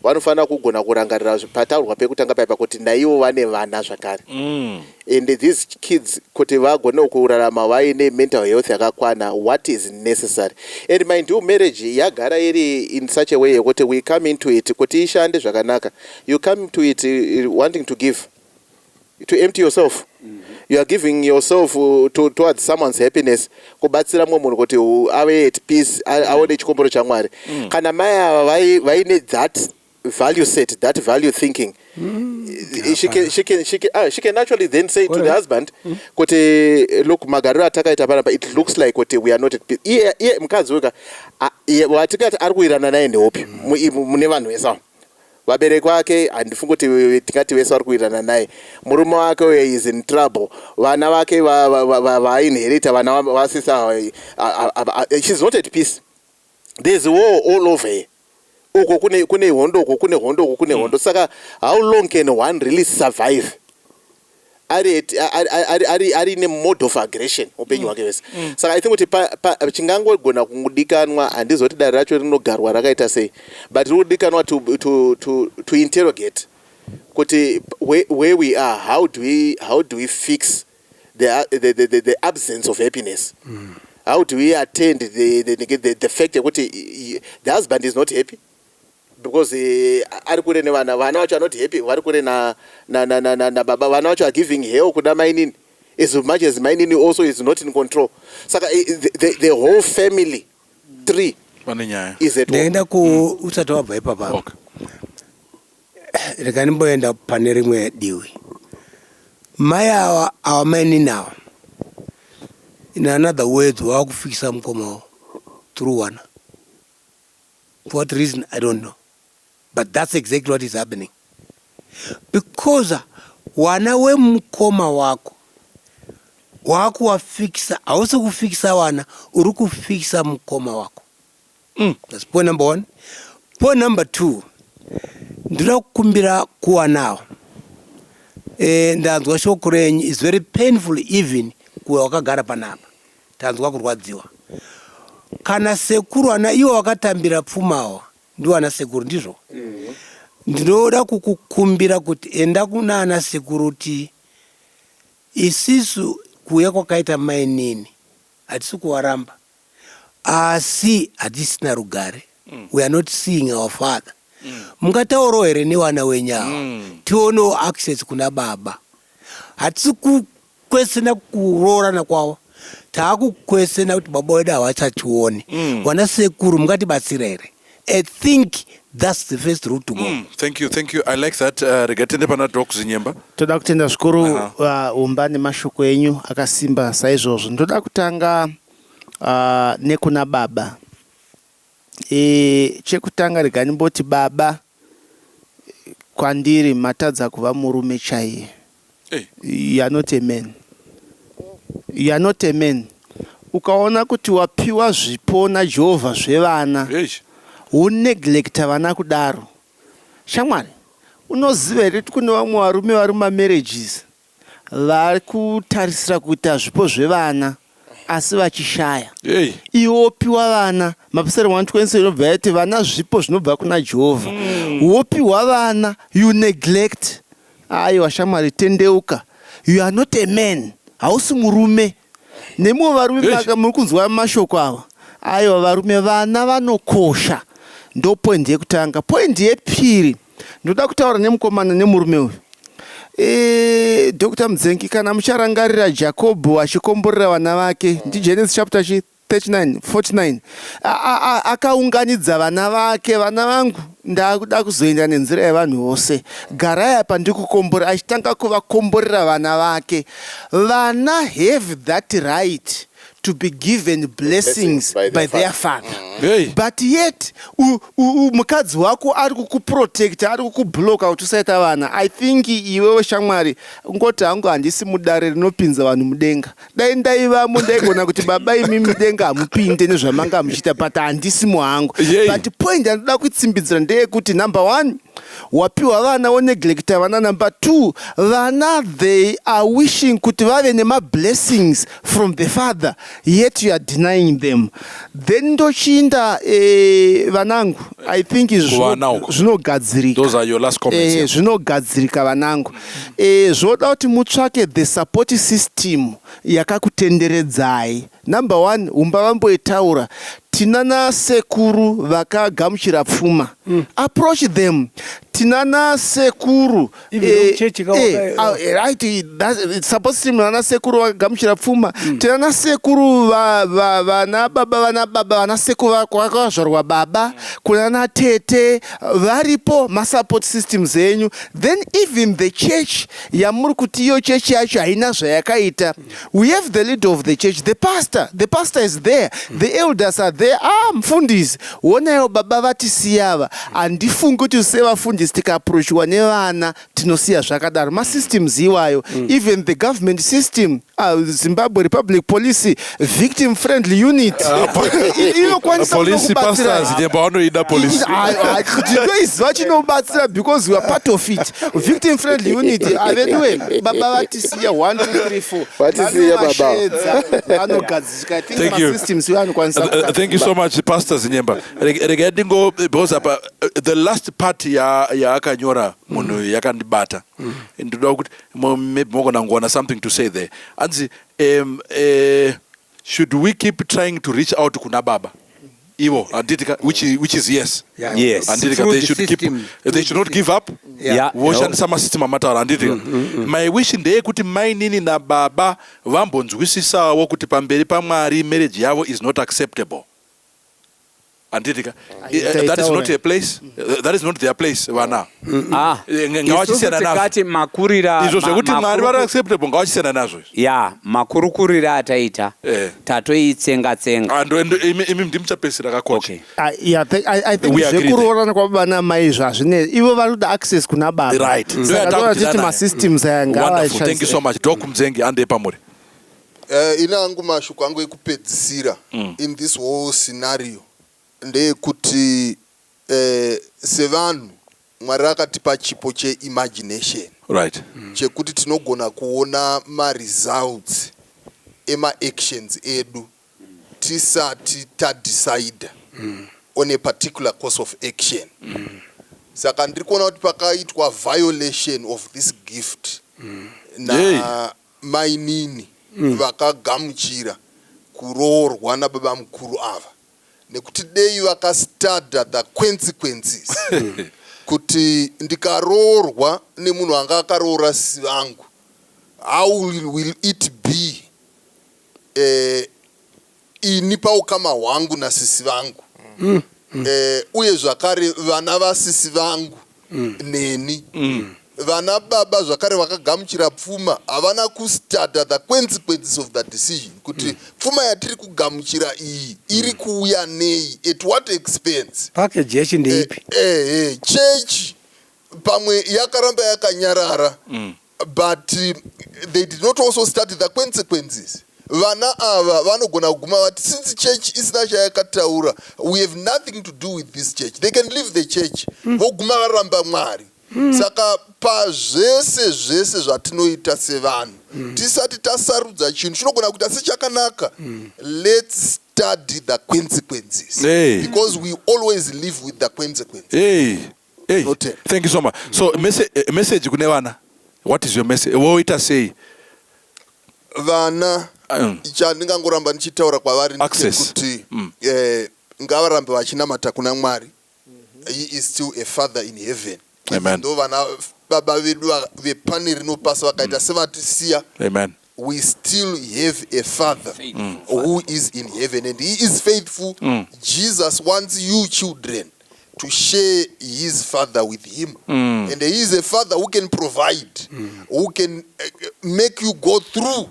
S4: vanofanira kugona kurangarira pataurwa pekutanga paipa kuti naivo vane vana zvakare. And these kids, kuti vagone kurarama vaine mental health yakakwana, what is necessary? And mind you, marriage yagara iri in such a way yekuti we come into it kuti ishande zvakanaka. You come to it wanting to give, to empty yourself. You are giving yourself towards someone's happiness, kubatsira mumwe munhu kuti ave at peace, aone chikombero chaMwari. Kana mai ava vaine that value set, that value thinking, she can actually then say to the husband kuti, "Look, magariro atakaita panapa, it looks like kuti we are not at peace." Iye mukadzi weka watikati ari kuwirana naye ndeupi mune vanhu vese ava? Vabereki vake handifungi kuti tingati vese vari kuwirirana naye. Murume wake uyo is in trouble. Vana vake vainherita, vana vasisa, she's not at peace. There's war all over here. Uko kune hondo, uko kune hondo, uko kune hondo. Saka how long can one really survive ari nemode of aggression upenyu hwake hwese? Saka I think kuti chingangogona kungudikanwa, handizoti dare racho rinogarwa rakaita sei, but riri kudikanwa to interrogate kuti where we are, how do we fix the absence of happiness? How do we attend the fact yekuti the husband is not happy because ari kure nevana, vana vacho are not happy, vari kure na baba, vana vacho are giving hell kuna mainini, as much as mainini also is not in control. Saka the whole family tree
S2: Pane nyaya.
S4: is at war.
S6: Ndaenda ku usati wabva ipapa. Rega ndimboenda pane rimwe diwi. Mai ava, mainini ava, in another words, vakufikisa mukoma wavo through wana. For what reason, I don't know, but that's exactly what is happening, because wana wemukoma wako waakuwafikisa. Hausi kufikisa wana, uri kufikisa mukoma wako. That's point number one. Point number two, ndinoda kukumbira kuwanawo. Ndanzwa shoko renyu is very painful, even kuwa wakagara panapa tanzwa kurwadziwa. Kana sekuru ana iwo wakatambira pfumawa, ndiwo ana sekuru, ndizvo. Ndinoda kukukumbira kuti enda kuna ana sekuru ti isisu kuuya kwakaita mainini hatisi kuwaramba, asi hatisina rugare. We are not seeing our father. Mungataurawo here nevana wenyu ava tionewo access kuna baba? Hatisi kukwesena kuroorana kwavo, taakukwesena kuti baba wedu havachationi. Vana sekuru, mungatibatsira here? I think that's the first route to go.
S2: Thank you, thank you. I like that. Rega tiende pana Doc Zinyemba.
S5: Toda kutenda zvikuru, Umba, nemashoko enyu akasimba saizvozvo. Ndoda kutanga nekuna baba. Chekutanga rega ndimboti, baba, kwandiri matadza kuva murume chaiye.
S2: Hey.
S5: You are not a man, you are not a man. Ukaona kuti wapiwa zvipo naJehovha zvevana, woneglecta vana kudaro, shamwari, unoziva here kuti kune vamwe varume vari mumamarriages vari kutarisira kuita zvipo zvevana asi vachishaya? Iwe wopiwa vana. Mapisari 127 inobva yati vana zvipo zvinobva kuna Jehovha. Wopiwa vana, you neglect. Aiwa shamwari, tendeuka. You are not a man, hausi murume. Nemiwo varume, muri kunzwa mashoko ava? Aiwa varume, vana vanokosha. Ndo point yekutanga. Point yepiri, ndoda kutaura nemukomana, nemurume uyu. Dr Mudzengi, kana mucharangarira Jakobho achikomborera vana vake, ndiGenesis chapter chi 39, 49, akaunganidza vana vake. "Vana vangu, ndakuda kuzoenda nenzira yevanhu vose. Garai apa ndikukombora." Achitanga kuvakomborera vana vake. Vana have that right to be given blessings
S4: by
S5: by
S4: their
S5: their father.
S2: Hey.
S5: But yet mukadzi wako ari kukuprotecta, ari kukubloka kuti usaita vana. I think iwewe shamwari, ngoti hangu handisi mudare rinopinza vanhu mudenga. Dai ndaivamo, ndaigona kuti, "Baba imi, mudenga hamupinde nezvamanga muchiita," but handisi muhangu. But point yandoda kutsimbidzira ndeyekuti, number one, wapiwa vana, woneglecta vana. Number two, vana, they are wishing kuti vave nemablessings from the father, yet you are denying them. Then ndochinda, vanangu, I think izvi
S2: Kuvana uko.
S5: zvinogadzirika.
S2: Those are your last comments.
S5: Zvinogadzirika vanangu. Zvoda kuti mutsvake the support system yakakutenderedzai. Number one, Umba vamboitaura, tina nasekuru vakagamuchira pfuma. Approach them. Tina nasekuru
S6: Even kuchechi
S5: right, support system, vana sekuru vakagamuchira pfuma. Tina nasekuru vana baba, vana baba, vana sekuru vakazvarwa baba, kuna natete varipo, masupport systems enyu. Then even the church yamuri kuti iyo chechi yacho haina zvayakaita, we have the leader of the church, the pastor. The pastor is there, the elders are there. Ah, mufundisi, honaiwo baba vatisiyava. Handifungi kuti sevafundisi tikaapproachiwa nevana tinosiya zvakadaro. Masystems iwayo, even the government system, Zimbabwe Republic Police victim friendly unit inokwanisa
S2: Police
S5: kunokubatsira.
S2: pastors Nyemba vanoida police.
S5: Tinoiziva chinobatsira because we are part of it. Victim friendly unit, aveduwe, baba vatisiya, 1 2 3 4.
S4: Vatisiya baba.
S5: Vanovashedza, vanogadzisika. I think
S2: Thank you.
S5: masystems iwo anokwanisa
S2: Thank you so much, Pastor Zinyemba. Regai ndingo, because apa the last part yaakanyora munhu yakandibata. Ndoda kuti maybe mogona kungowana something to say there. Anzi, should we keep trying to reach out kuna baba ivo, handiti ka? Which is yes.
S3: Yes.
S2: Handiti ka?
S3: Through
S2: They
S3: the
S2: should keep
S3: system.
S2: they should not give up. Voshandisa masystem amataura, handiti ka? My wish ndeyekuti mainini nababa vambonzwisisawo kuti pamberi paMwari marriage yavo is not acceptable, handiti ka? That is not a place, that is not their place, vana.
S3: Ah,
S2: Ngavachisiyana
S3: isusu
S2: nazvo.
S3: tikati makurira
S2: Izvo zvekuti Mwari vari acceptable, ngavachisiyana nazvo izvo.
S3: Ya, makurukurira ataita, tatoitsenga tsenga.
S2: Ah, imi ndimuchapedzisira kakocha.
S3: Okay.
S5: Yeah, I think
S2: We agree.
S5: zvekuroorana kwababa namai izvo hazvine. Ivo vari kuda access kuna baba.
S2: Right.
S5: Saka toda titi masystems aya
S2: Wonderful, thank you so much. Doc Mudzengi, andei pamuri.
S7: Ine angu mashoko angu ekupedzisira in this whole scenario ndeyekuti, sevanhu, Mwari akatipa chipo cheimagination, chekuti tinogona kuona maresults emaactions edu tisati tadecida on a particular course of action. Saka ndiri kuona kuti pakaitwa violation of this gift namainini vakagamuchira kuroorwa nababa mukuru ava. Nekuti dei vakastudya the consequences kuti ndikaroorwa nemunhu anga akaroora sisi vangu, how will it be ini paukama hwangu nasisi vangu, uye zvakare vana vasisi vangu neni. Vana baba zvakare vakagamuchira pfuma havana kustudya the consequences of the decision, kuti pfuma yatiri kugamuchira iyi iri kuuya nei, at what expense.
S6: Package yacho ndeipi?
S7: Chechi pamwe yakaramba yakanyarara, but they did not also study the consequences. Vana ava vanogona kuguma vati, "Since church isina chayakataura, we have nothing to do with this church." They can leave the church, voguma varamba Mwari. Saka pazvese zvese zvatinoita sevanhu, tisati tasarudza chinhu chinogona kuita sechakanaka, let's study the consequences,
S2: Hey.
S7: because we always live with the consequences.
S2: Hey. Hey.
S7: Noted.
S2: Thank you so much. So message kune vana, what is your message? Woita sei?
S7: Vana, chandingangoramba ndichitaura kwavari
S2: Access.
S7: ndechekuti ngavarambe vachinamata kuna Mwari. He is still a father in heaven.
S2: Amen.
S7: Ndo vana baba vedu vepane rinopasa vakaita sevatisiya,
S2: Amen.
S7: we still have a father who is in heaven, and he is faithful. Jesus wants you children to share his father with him, and he is a father who can provide, who can make you go through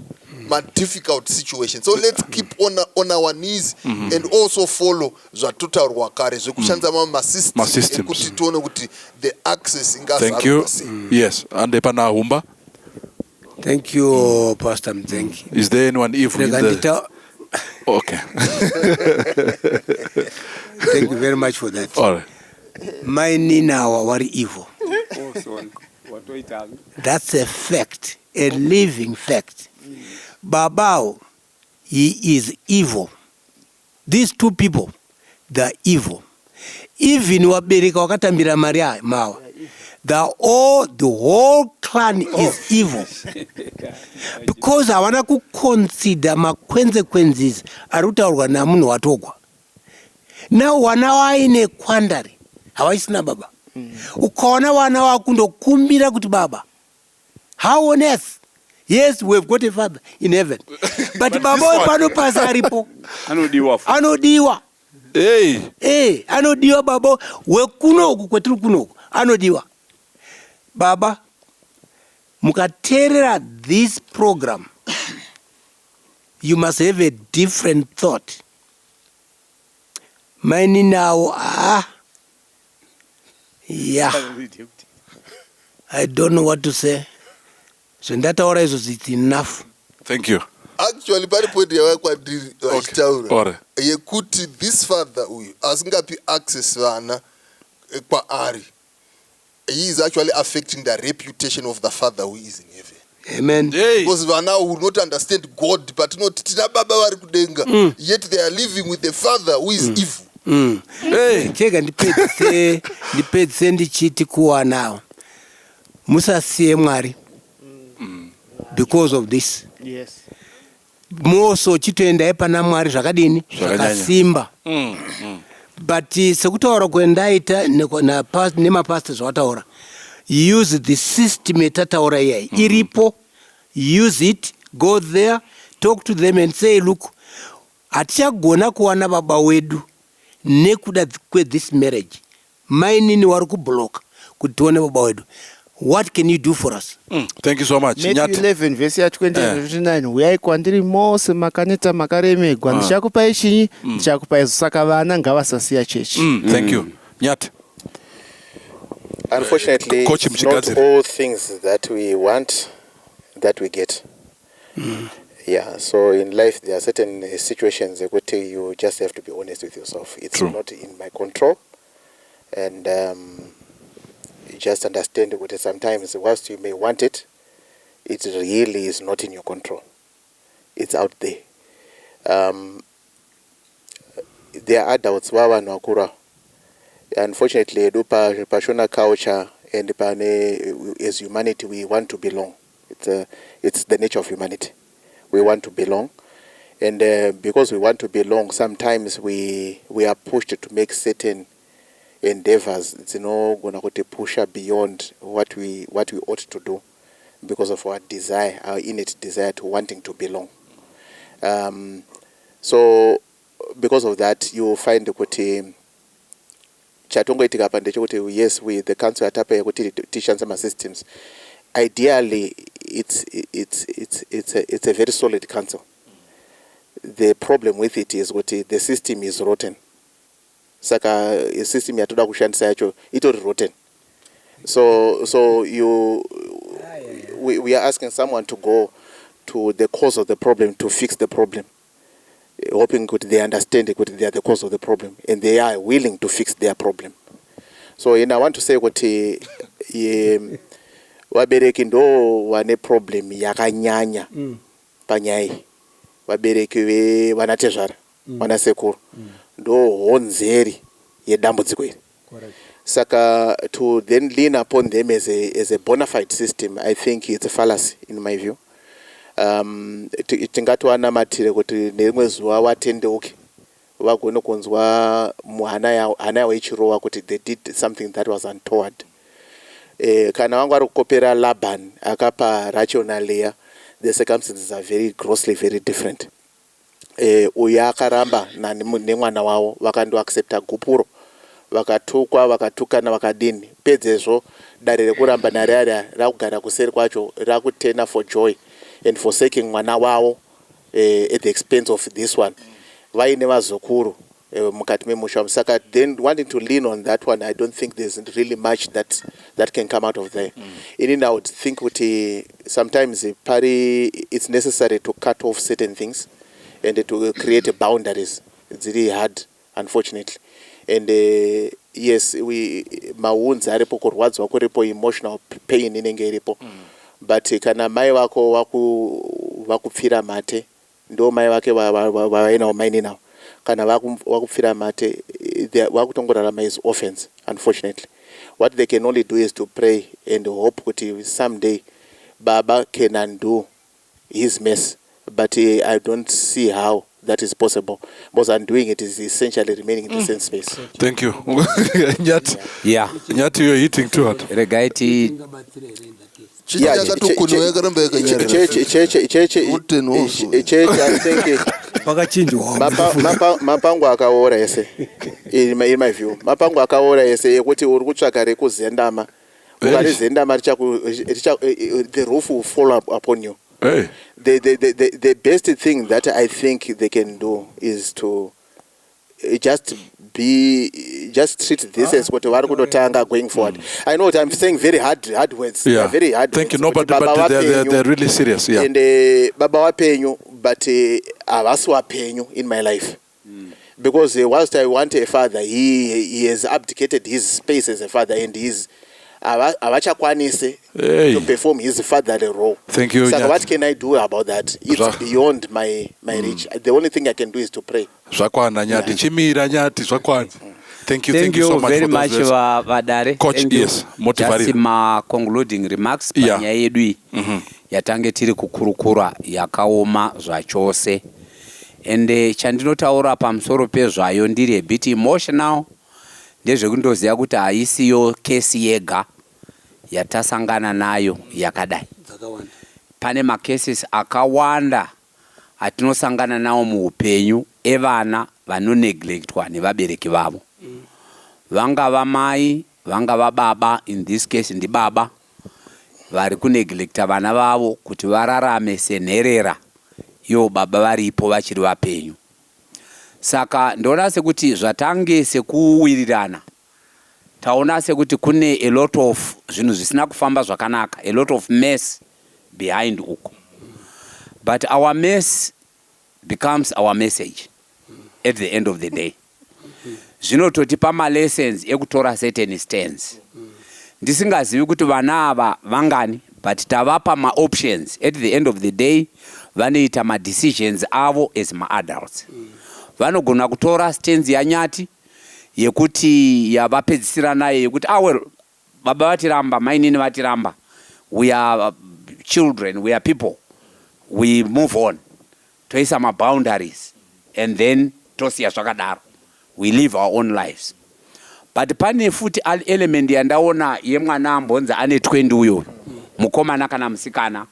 S7: my difficult situation. So let's keep on our knees and also follow zvatotaurwa kare zvekushandisa mamwe masystems
S2: Masystems.
S7: ekuti tione kuti the access
S2: Thank you.
S7: ingazarurwa sei.
S2: Yes, and pana Humba.
S6: Thank you, Pastor Mzengi.
S2: Is there anyone evil in
S6: Rega
S2: the Okay.
S6: Thank you very much for that.
S2: All right.
S6: Mainini awa vari evil. That's a fact, a living fact. Babao, he is evil. These two people, they're evil. Even wabereka wakatambira mari aya mawa, the whole clan is evil because havana kuconsider maconsequences ari kutaurwa namunhu watogwa. Now wana waine quandary, havaisina baba. Ukaona vana vakundokumbira kuti baba, how on earth? Yes, we've got a father in heaven, but baba
S2: This one-
S6: wepano pasi aripo.
S3: Anodiwa.
S6: Anodiwa.
S2: Hey.
S6: Anodiwa baba wekunoku, kwetiri kunoku anodiwa baba. Mukateerera this program, you must have a different thought. Mainini awo, ah, yeah, I don't know what to say. Zvendataura izvozvo, it's enough.
S2: Thank you.
S7: Actually, pane point yavai kwandiri vachitaura
S2: Alright.
S7: yekuti this father uyu asingapi access vana kwaari, he is actually affecting the reputation of the father who is in heaven.
S6: Amen.
S2: Hey.
S7: Because vana will not understand God patinoti tina baba vari kudenga, yet they are living with a father who is evil.
S2: Hey.
S6: Chega ndipedzise ndichiti kuwanawo, musasiye Mwari because of this. Moso chitoendai pana Mwari zvakadini?
S2: Zvakanyanya.
S6: Zvakasimba. But sekutaura kwendaita nemapasta zvavataura, use the system yatataura iyai iripo. Use it, go there, talk to them and say, "Look, hatichagona kuwana baba wedu nekuda kwethis marriage. Mainini wari kubloka kuti tione baba wedu. What can you do for us?"
S2: Thank you so much.
S5: Matthew
S2: Nyati.
S5: 11 vhesi ya29, "Uyai kwandiri mose makaneta makaremegwa, ndichakupai chinyi? Ndichakupai." Saka vana ngavasasiya chechi.
S2: Thank you. Nyati.
S4: Unfortunately,
S2: Coach
S4: it's not
S2: Mchikadzi.
S4: all things that we want that we get. Yeah, so in life there are certain situations ekuti you just have to be honest with yourself. It's
S2: True.
S4: not in my control, and you just understand that sometimes, whilst you may want it, it really is not in your control. It's out there. There are adults, vavanhu vakuru. Unfortunately, edu pashona culture and pane as humanity, we want to belong. It's the nature of humanity. We want to belong. And because we want to belong, sometimes we are pushed to make certain endeavors dzinogona kutipusha beyond what we ought to do because of our desire, our innate desire to wanting to belong. So because of that, you will find kuti chatongoitika apa ndechekuti, yes, we the council yatapa yekuti tishandise masystems. Ideally, it's a very solid council. The problem with it is kuti the system is rotten. Saka system yatoda kushandisa yacho itori rotten. So you we are asking someone to go to the cause of the problem to fix the problem, hoping kuti they understand kuti they are the cause of the problem and they are willing to fix their problem. So and I want to say kuti vabereki ndo vane problem yakanyanya panyaya iyi. Vabereki vevanatezvara, vanasekuru, ndo honzeri yedambudziko iri. Saka to then lean upon them as a bona fide system, I think it's a fallacy in my view. Tingatovanamatire kuti nerimwe zuva vatendeuke, vagone kunzwa muhana yavo, hana yavo ichirova kuti they did something that was untoward. Kana vanga vari kukopera Laban akapa Rachel naLeah, the circumstances are very grossly very different. Uyo akaramba nemwana wavo, vakandoaccepta gupuro, vakatukwa, vakatukana, vakadini. Pedzezvo dare rekuramba nariaria rakugara kuseri kwacho rakutena for joy and forsaking mwana wavo at the expense of this one, vaine vazukuru mukati memusha. Saka then wanting to lean on that one, I don't think there's really much that can come out of there. Inini I would think kuti sometimes pari it's necessary to cut off certain things and to create boundaries dziri hard, unfortunately. And yes, we mawounds aripo, kurwadzwa kuripo, emotional pain inenge iripo. But kana mai vako vakupfira mate, ndo mai vake vavainawo maininawo, kana vakupfira mate, vakutongorarama as orphans, unfortunately. What they can only do is to pray and hope kuti someday baba can undo his mess, but I don't see how that is possible, because undoing it is essentially remaining in the same space.
S2: Thank you, Nyati. Nyati, you're hitting too hard.
S3: Regai ti
S4: Yeah,
S7: Chakatokonewa yakaramba yakanyarara.
S4: Chechi
S7: Rotten also.
S4: Chechi, I think
S6: Pakachinjwa.
S4: Mapango akaora ese, in my view, mapango akaora ese ekuti uri kutsvaka rekuzendama, ukarizendama the roof will fall upon you.
S2: Hey.
S4: The best thing that I think they can do is to just treat this as kuti vari kutotanga going forward. I know what I'm saying, very hard words. They are very hard
S2: Thank you.
S4: words,
S2: No,
S4: kuti
S2: but
S4: baba vapenyu,
S2: they're really serious. Yeah.
S4: And baba vapenyu, but havasi vapenyu in my life, because whilst I want a father, he has abdicated his space as a father and he's havachakwanisi
S2: Hey.
S4: to perform his fatherly role.
S2: Thank you,
S4: Saka
S2: Nyati.
S4: what can I do about that? It's beyond my reach. The only thing I can do is to pray.
S2: Zvakwana, Nyati. Chimira, Nyati, zvakwana. Thank you.
S3: Thank
S2: Thank you so
S3: you
S2: much
S3: very
S2: for those
S3: much,
S2: words.
S3: vadare.
S2: Coach,
S3: Thank you.
S2: yes, motivarira.
S3: Just ma concluding remarks panyaya yedu iyi yatange tiri kukurukura, yakaoma zvachose. Ende chandinotaura pamusoro pezvayo, ndiri a bit emotional, ndezvekundoziva kuti haisiyo kesi yega yatasangana nayo yakadai.
S6: Dzakawanda.
S3: Pane macases akawanda atinosangana nawo muupenyu evana vanoneglectwa nevabereki vavo, vangava mai, vangava baba. In this case ndibaba vari kuneglecta vana vavo kuti vararame senherera, ivo baba varipo vachiri vapenyu. Saka ndoona sekuti zvatange sekuwirirana, taona sekuti kune a lot of zvinhu zvisina kufamba zvakanaka, a lot of mess behind uko. But our mess becomes our message at the end of the day. Zvinototipa malessons ekutora certain stands. Ndisingazivi kuti vana ava vangani, but tavapa maoptions. At the end of the day vanoita madecisions avo as maadults. Vanogona kutora stance yaNyati yekuti yavapedzisira nayo yekuti, "Ah, well, baba vatiramba, mainini vatiramba, we are children, we are people, we move on." Toisa maboundaries and then tosiya zvakadaro. We live our own lives. But pane futi element yandaona yemwana ambonzi ane 20 uyoyo, mukomana kana musikana.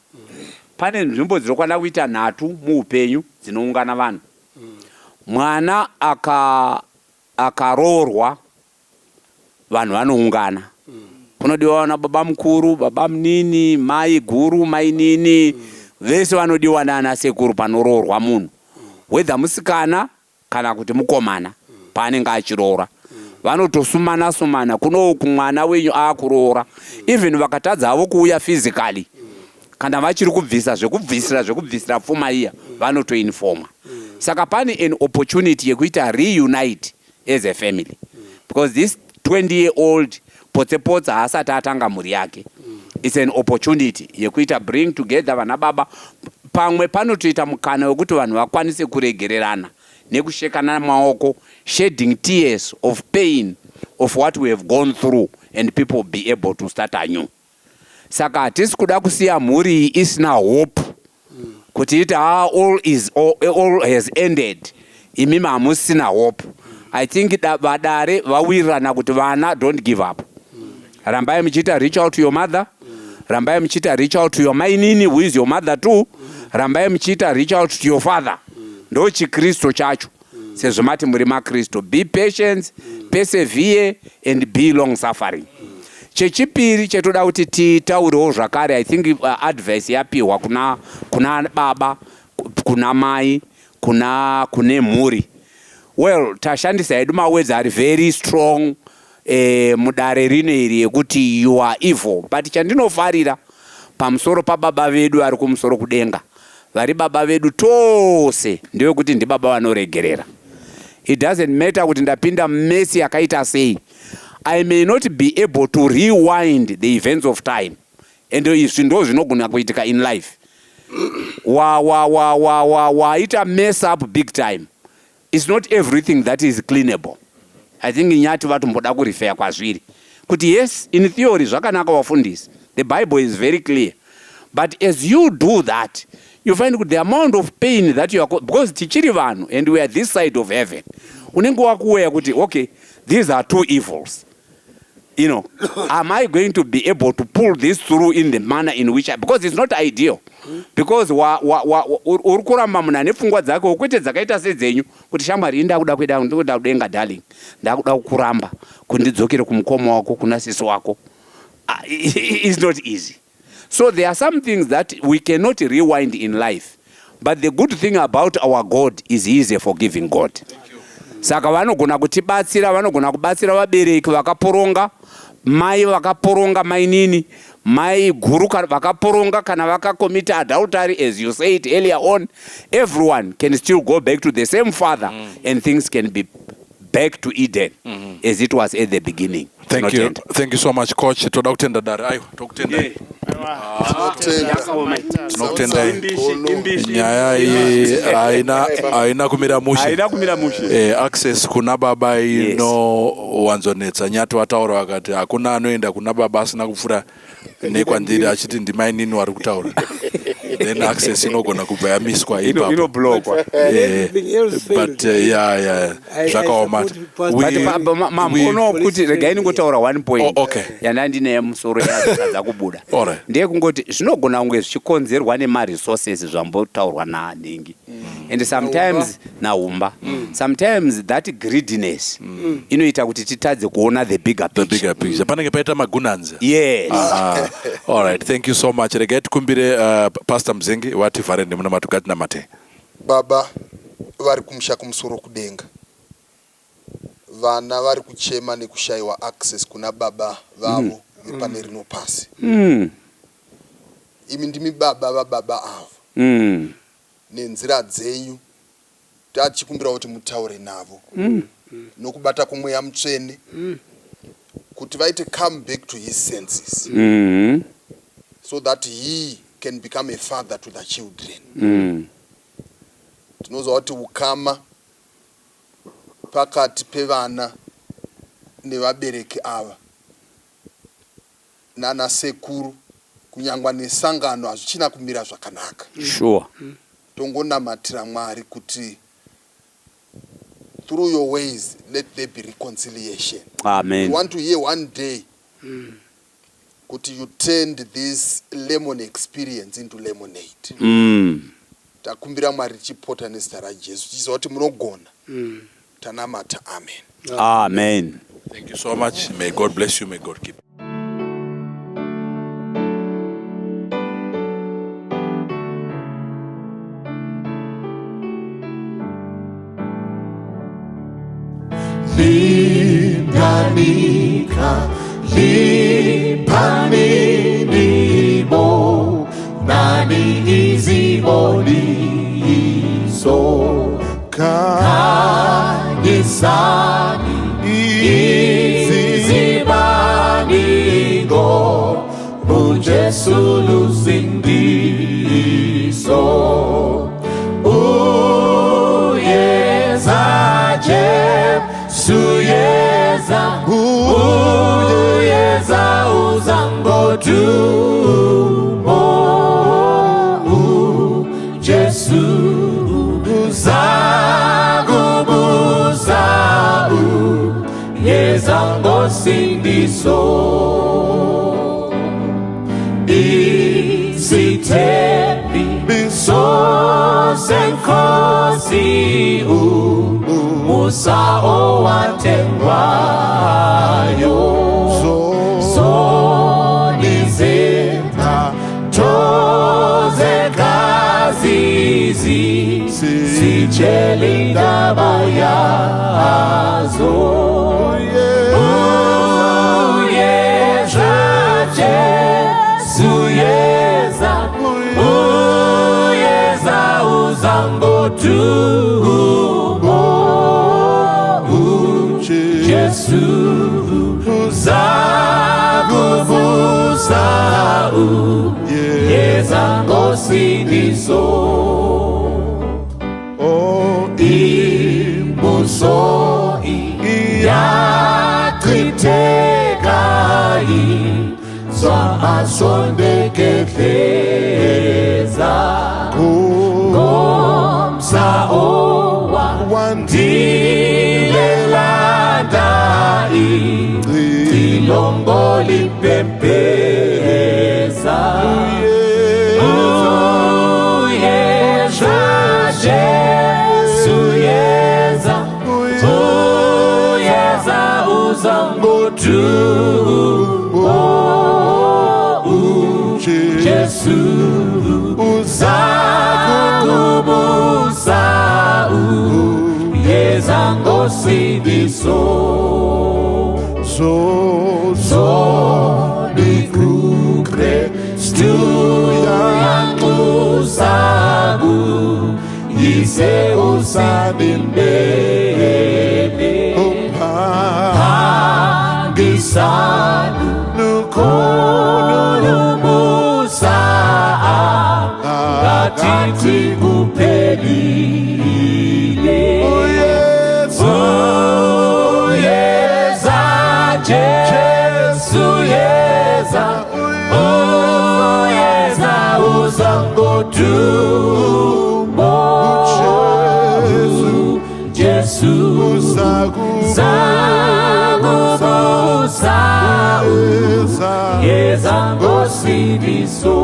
S3: Pane nzvimbo dzinokwana kuita nhatu muupenyu dzinoungana vanhu. Mwana aka akaroorwa vanhu vanoungana. Kunodiwa vana baba mukuru, baba munini, mai guru, mai nini, vese vanodiwa nana sekuru panoroorwa munhu. Whether musikana kana kuti mukomana paanenge achiroora vanotosumana sumana kunouku mwana wenyu akuroora even vakatadza havo kuuya physically kana vachiri kubvisa zvekubvisira zvekubvisira pfuma iya vanotoinfoma saka pane an opportunity yekuita reunite as a family because this 20 year old potse potse haasati atanga mhuri yake. It's an opportunity yekuita bring together vana baba pamwe panotoita mukana wekuti vanhu vakwanise kuregererana nekushekana maoko shedding tears of pain of what we have gone through and people be able to start anew. Saka hatisi kuda kusiya mhuri iyi isina hope kuti iti haa all is all, all has ended imimi hamusina hope. I think da, vadare vawirirana kuti vana don't give up. Rambai muchiita reach out to your mother. Rambai muchiita reach out to your mainini who is your mother too. Rambai muchiita reach out to your father. Ndo chiKristu chacho. Sezvo mati muri maKristu. Be patient, persevere and be long suffering. Chechipiri chetoda kuti titaurewo zvakare, I think advice yapihwa kuna, kuna baba, kuna mai, kuna kune mhuri. Well, tashandisa hedu mawords ari very strong eh, mudare rino iri yekuti you are evil, but chandinofarira pamusoro pababa vedu vari kumusoro kudenga vari baba vedu tose ndewekuti ndibaba vanoregerera. It doesn't matter kuti ndapinda mess yakaita sei, I may not be able to rewind the events of time, and izvi ndo zvinogona kuitika in life. Waita wa, wa, wa, wa, wa mess up big time. It's not everything that is cleanable. I think Nyati vatomboda kurifeya kwazviri kuti yes, in theory zvakanaka wafundisi, the Bible is very clear, but as you do that you find kuti the amount of pain that you are, because tichiri vanhu and we are this side of heaven, unenge wakuweya kuti okay, these are two evils, you know, am I going to be able to pull this through in the manner in which I, because it's not ideal, because uri kuramba munhu ane pfungwa dzake kwete dzakaita sedzenyu kuti shamwari ini ndakuda kuenda ndikuda kudenga darling, ndakuda kukuramba kundidzokere kumukoma wako kuna sisi wako. It's not easy. So there are some things that we cannot rewind in life, but the good thing about our God is he is a forgiving God. Saka vanogona kutibatsira, vanogona kubatsira vabereki vakaporonga, mai vakaporonga, mainini, mai guru vakaporonga kana vakacommit adultery, as you said earlier on, everyone can still go back to the same father and things can be back to Eden as it was at the beginning.
S2: Thank you. Thank you so much, coach. Toda kutenda dare. Aiwa, tokutenda. Tinokutendai. Nyaya iyi haina haina kumira mushe.
S3: Haina kumira mushe.
S2: Access kuna baba inowanzonetsa. Nyati wataura vakati hakuna anoenda kuna baba asina kupfuura nekwandiri achiti ndimainini wari kutaura. Then access inogona kubva yamiswa ipapo.
S3: Inoblokwa.
S2: But yeah, zvakaoma.
S3: Mambono kuti regai ningotaura one point.
S2: Oh, okay.
S3: Yandandine musoro yazadza kubuda.
S2: Alright.
S3: Ndeyekungoti zvinogona kunge zvichikonzerwa nemaresources zvambotaurwa nanhingi. And sometimes naumba. Sometimes that greediness inoita kuti titadze kuona the bigger
S2: The
S3: picture.
S2: bigger picture. Panenge paita magunanzi.
S3: Yes.
S2: All right, thank you so much. Regai tikumbire Pastor Mzengi vativhare nemunamato ngatinamate.
S7: Baba vari kumusha kumusoro kudenga. Vana vari kuchema nekushayiwa access kuna baba vavo vepane rino pasi. Imi ndimi baba vababa ava. Nenzira dzenyu tachikumbira kuti mutaure navo nokubata kumweya mutsvene kuti vaite come back to his senses so that he can become a father to the children. Tinoziva kuti ukama pakati pevana nevabereki ava nana sekuru kunyangwa nesangano hazvichina kumira zvakanaka. Tongonamatira Mwari kuti through your ways let there be reconciliation.
S3: Amen.
S7: We want to hear one day kuti you turned this lemon experience into lemonade. Takumbira Mwari tichipota nezita raJesu tichiziva kuti munogona. Tanamata, amen.
S3: Amen.
S2: Thank you so much. May God bless you. May God keep you.
S1: Linganika liphaminimo nani iziboniso khanyisani izibaningo uJesu lusindiso uyeza Jesu yeza uyeza uzangodumo uJesu uzakubusa uyeza ngosindiso isithembiso senkosi umusa owathengwayo sonizithathozegazizi sitshela indaba yazo uyeza Jesu yeza uyeza uzangodumo Jesu uzakubusa uyeza ngosindiso imbuso iyachitheka izwa asondekehleza ngomsa owandilelanda icilongo liphepheza uyeza Jesu yeza uyeza uzangodumo Jesu uzakubusa uyeza ngosindiso zonikukrestu yanxusaku yise usabimbele phangisani nukhulumusa ngathi kuphelile uyeza Jesu yeza uyeza uzangodumo Jesu uzakubusa uyeza ngosindiso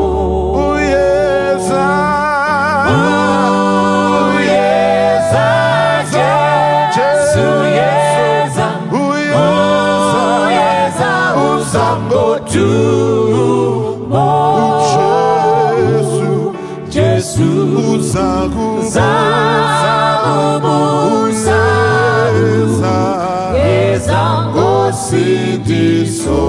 S1: uyeza Jesu yeza uyeza uzangodumo Jesu uzakubusa uyeza ngosindiso.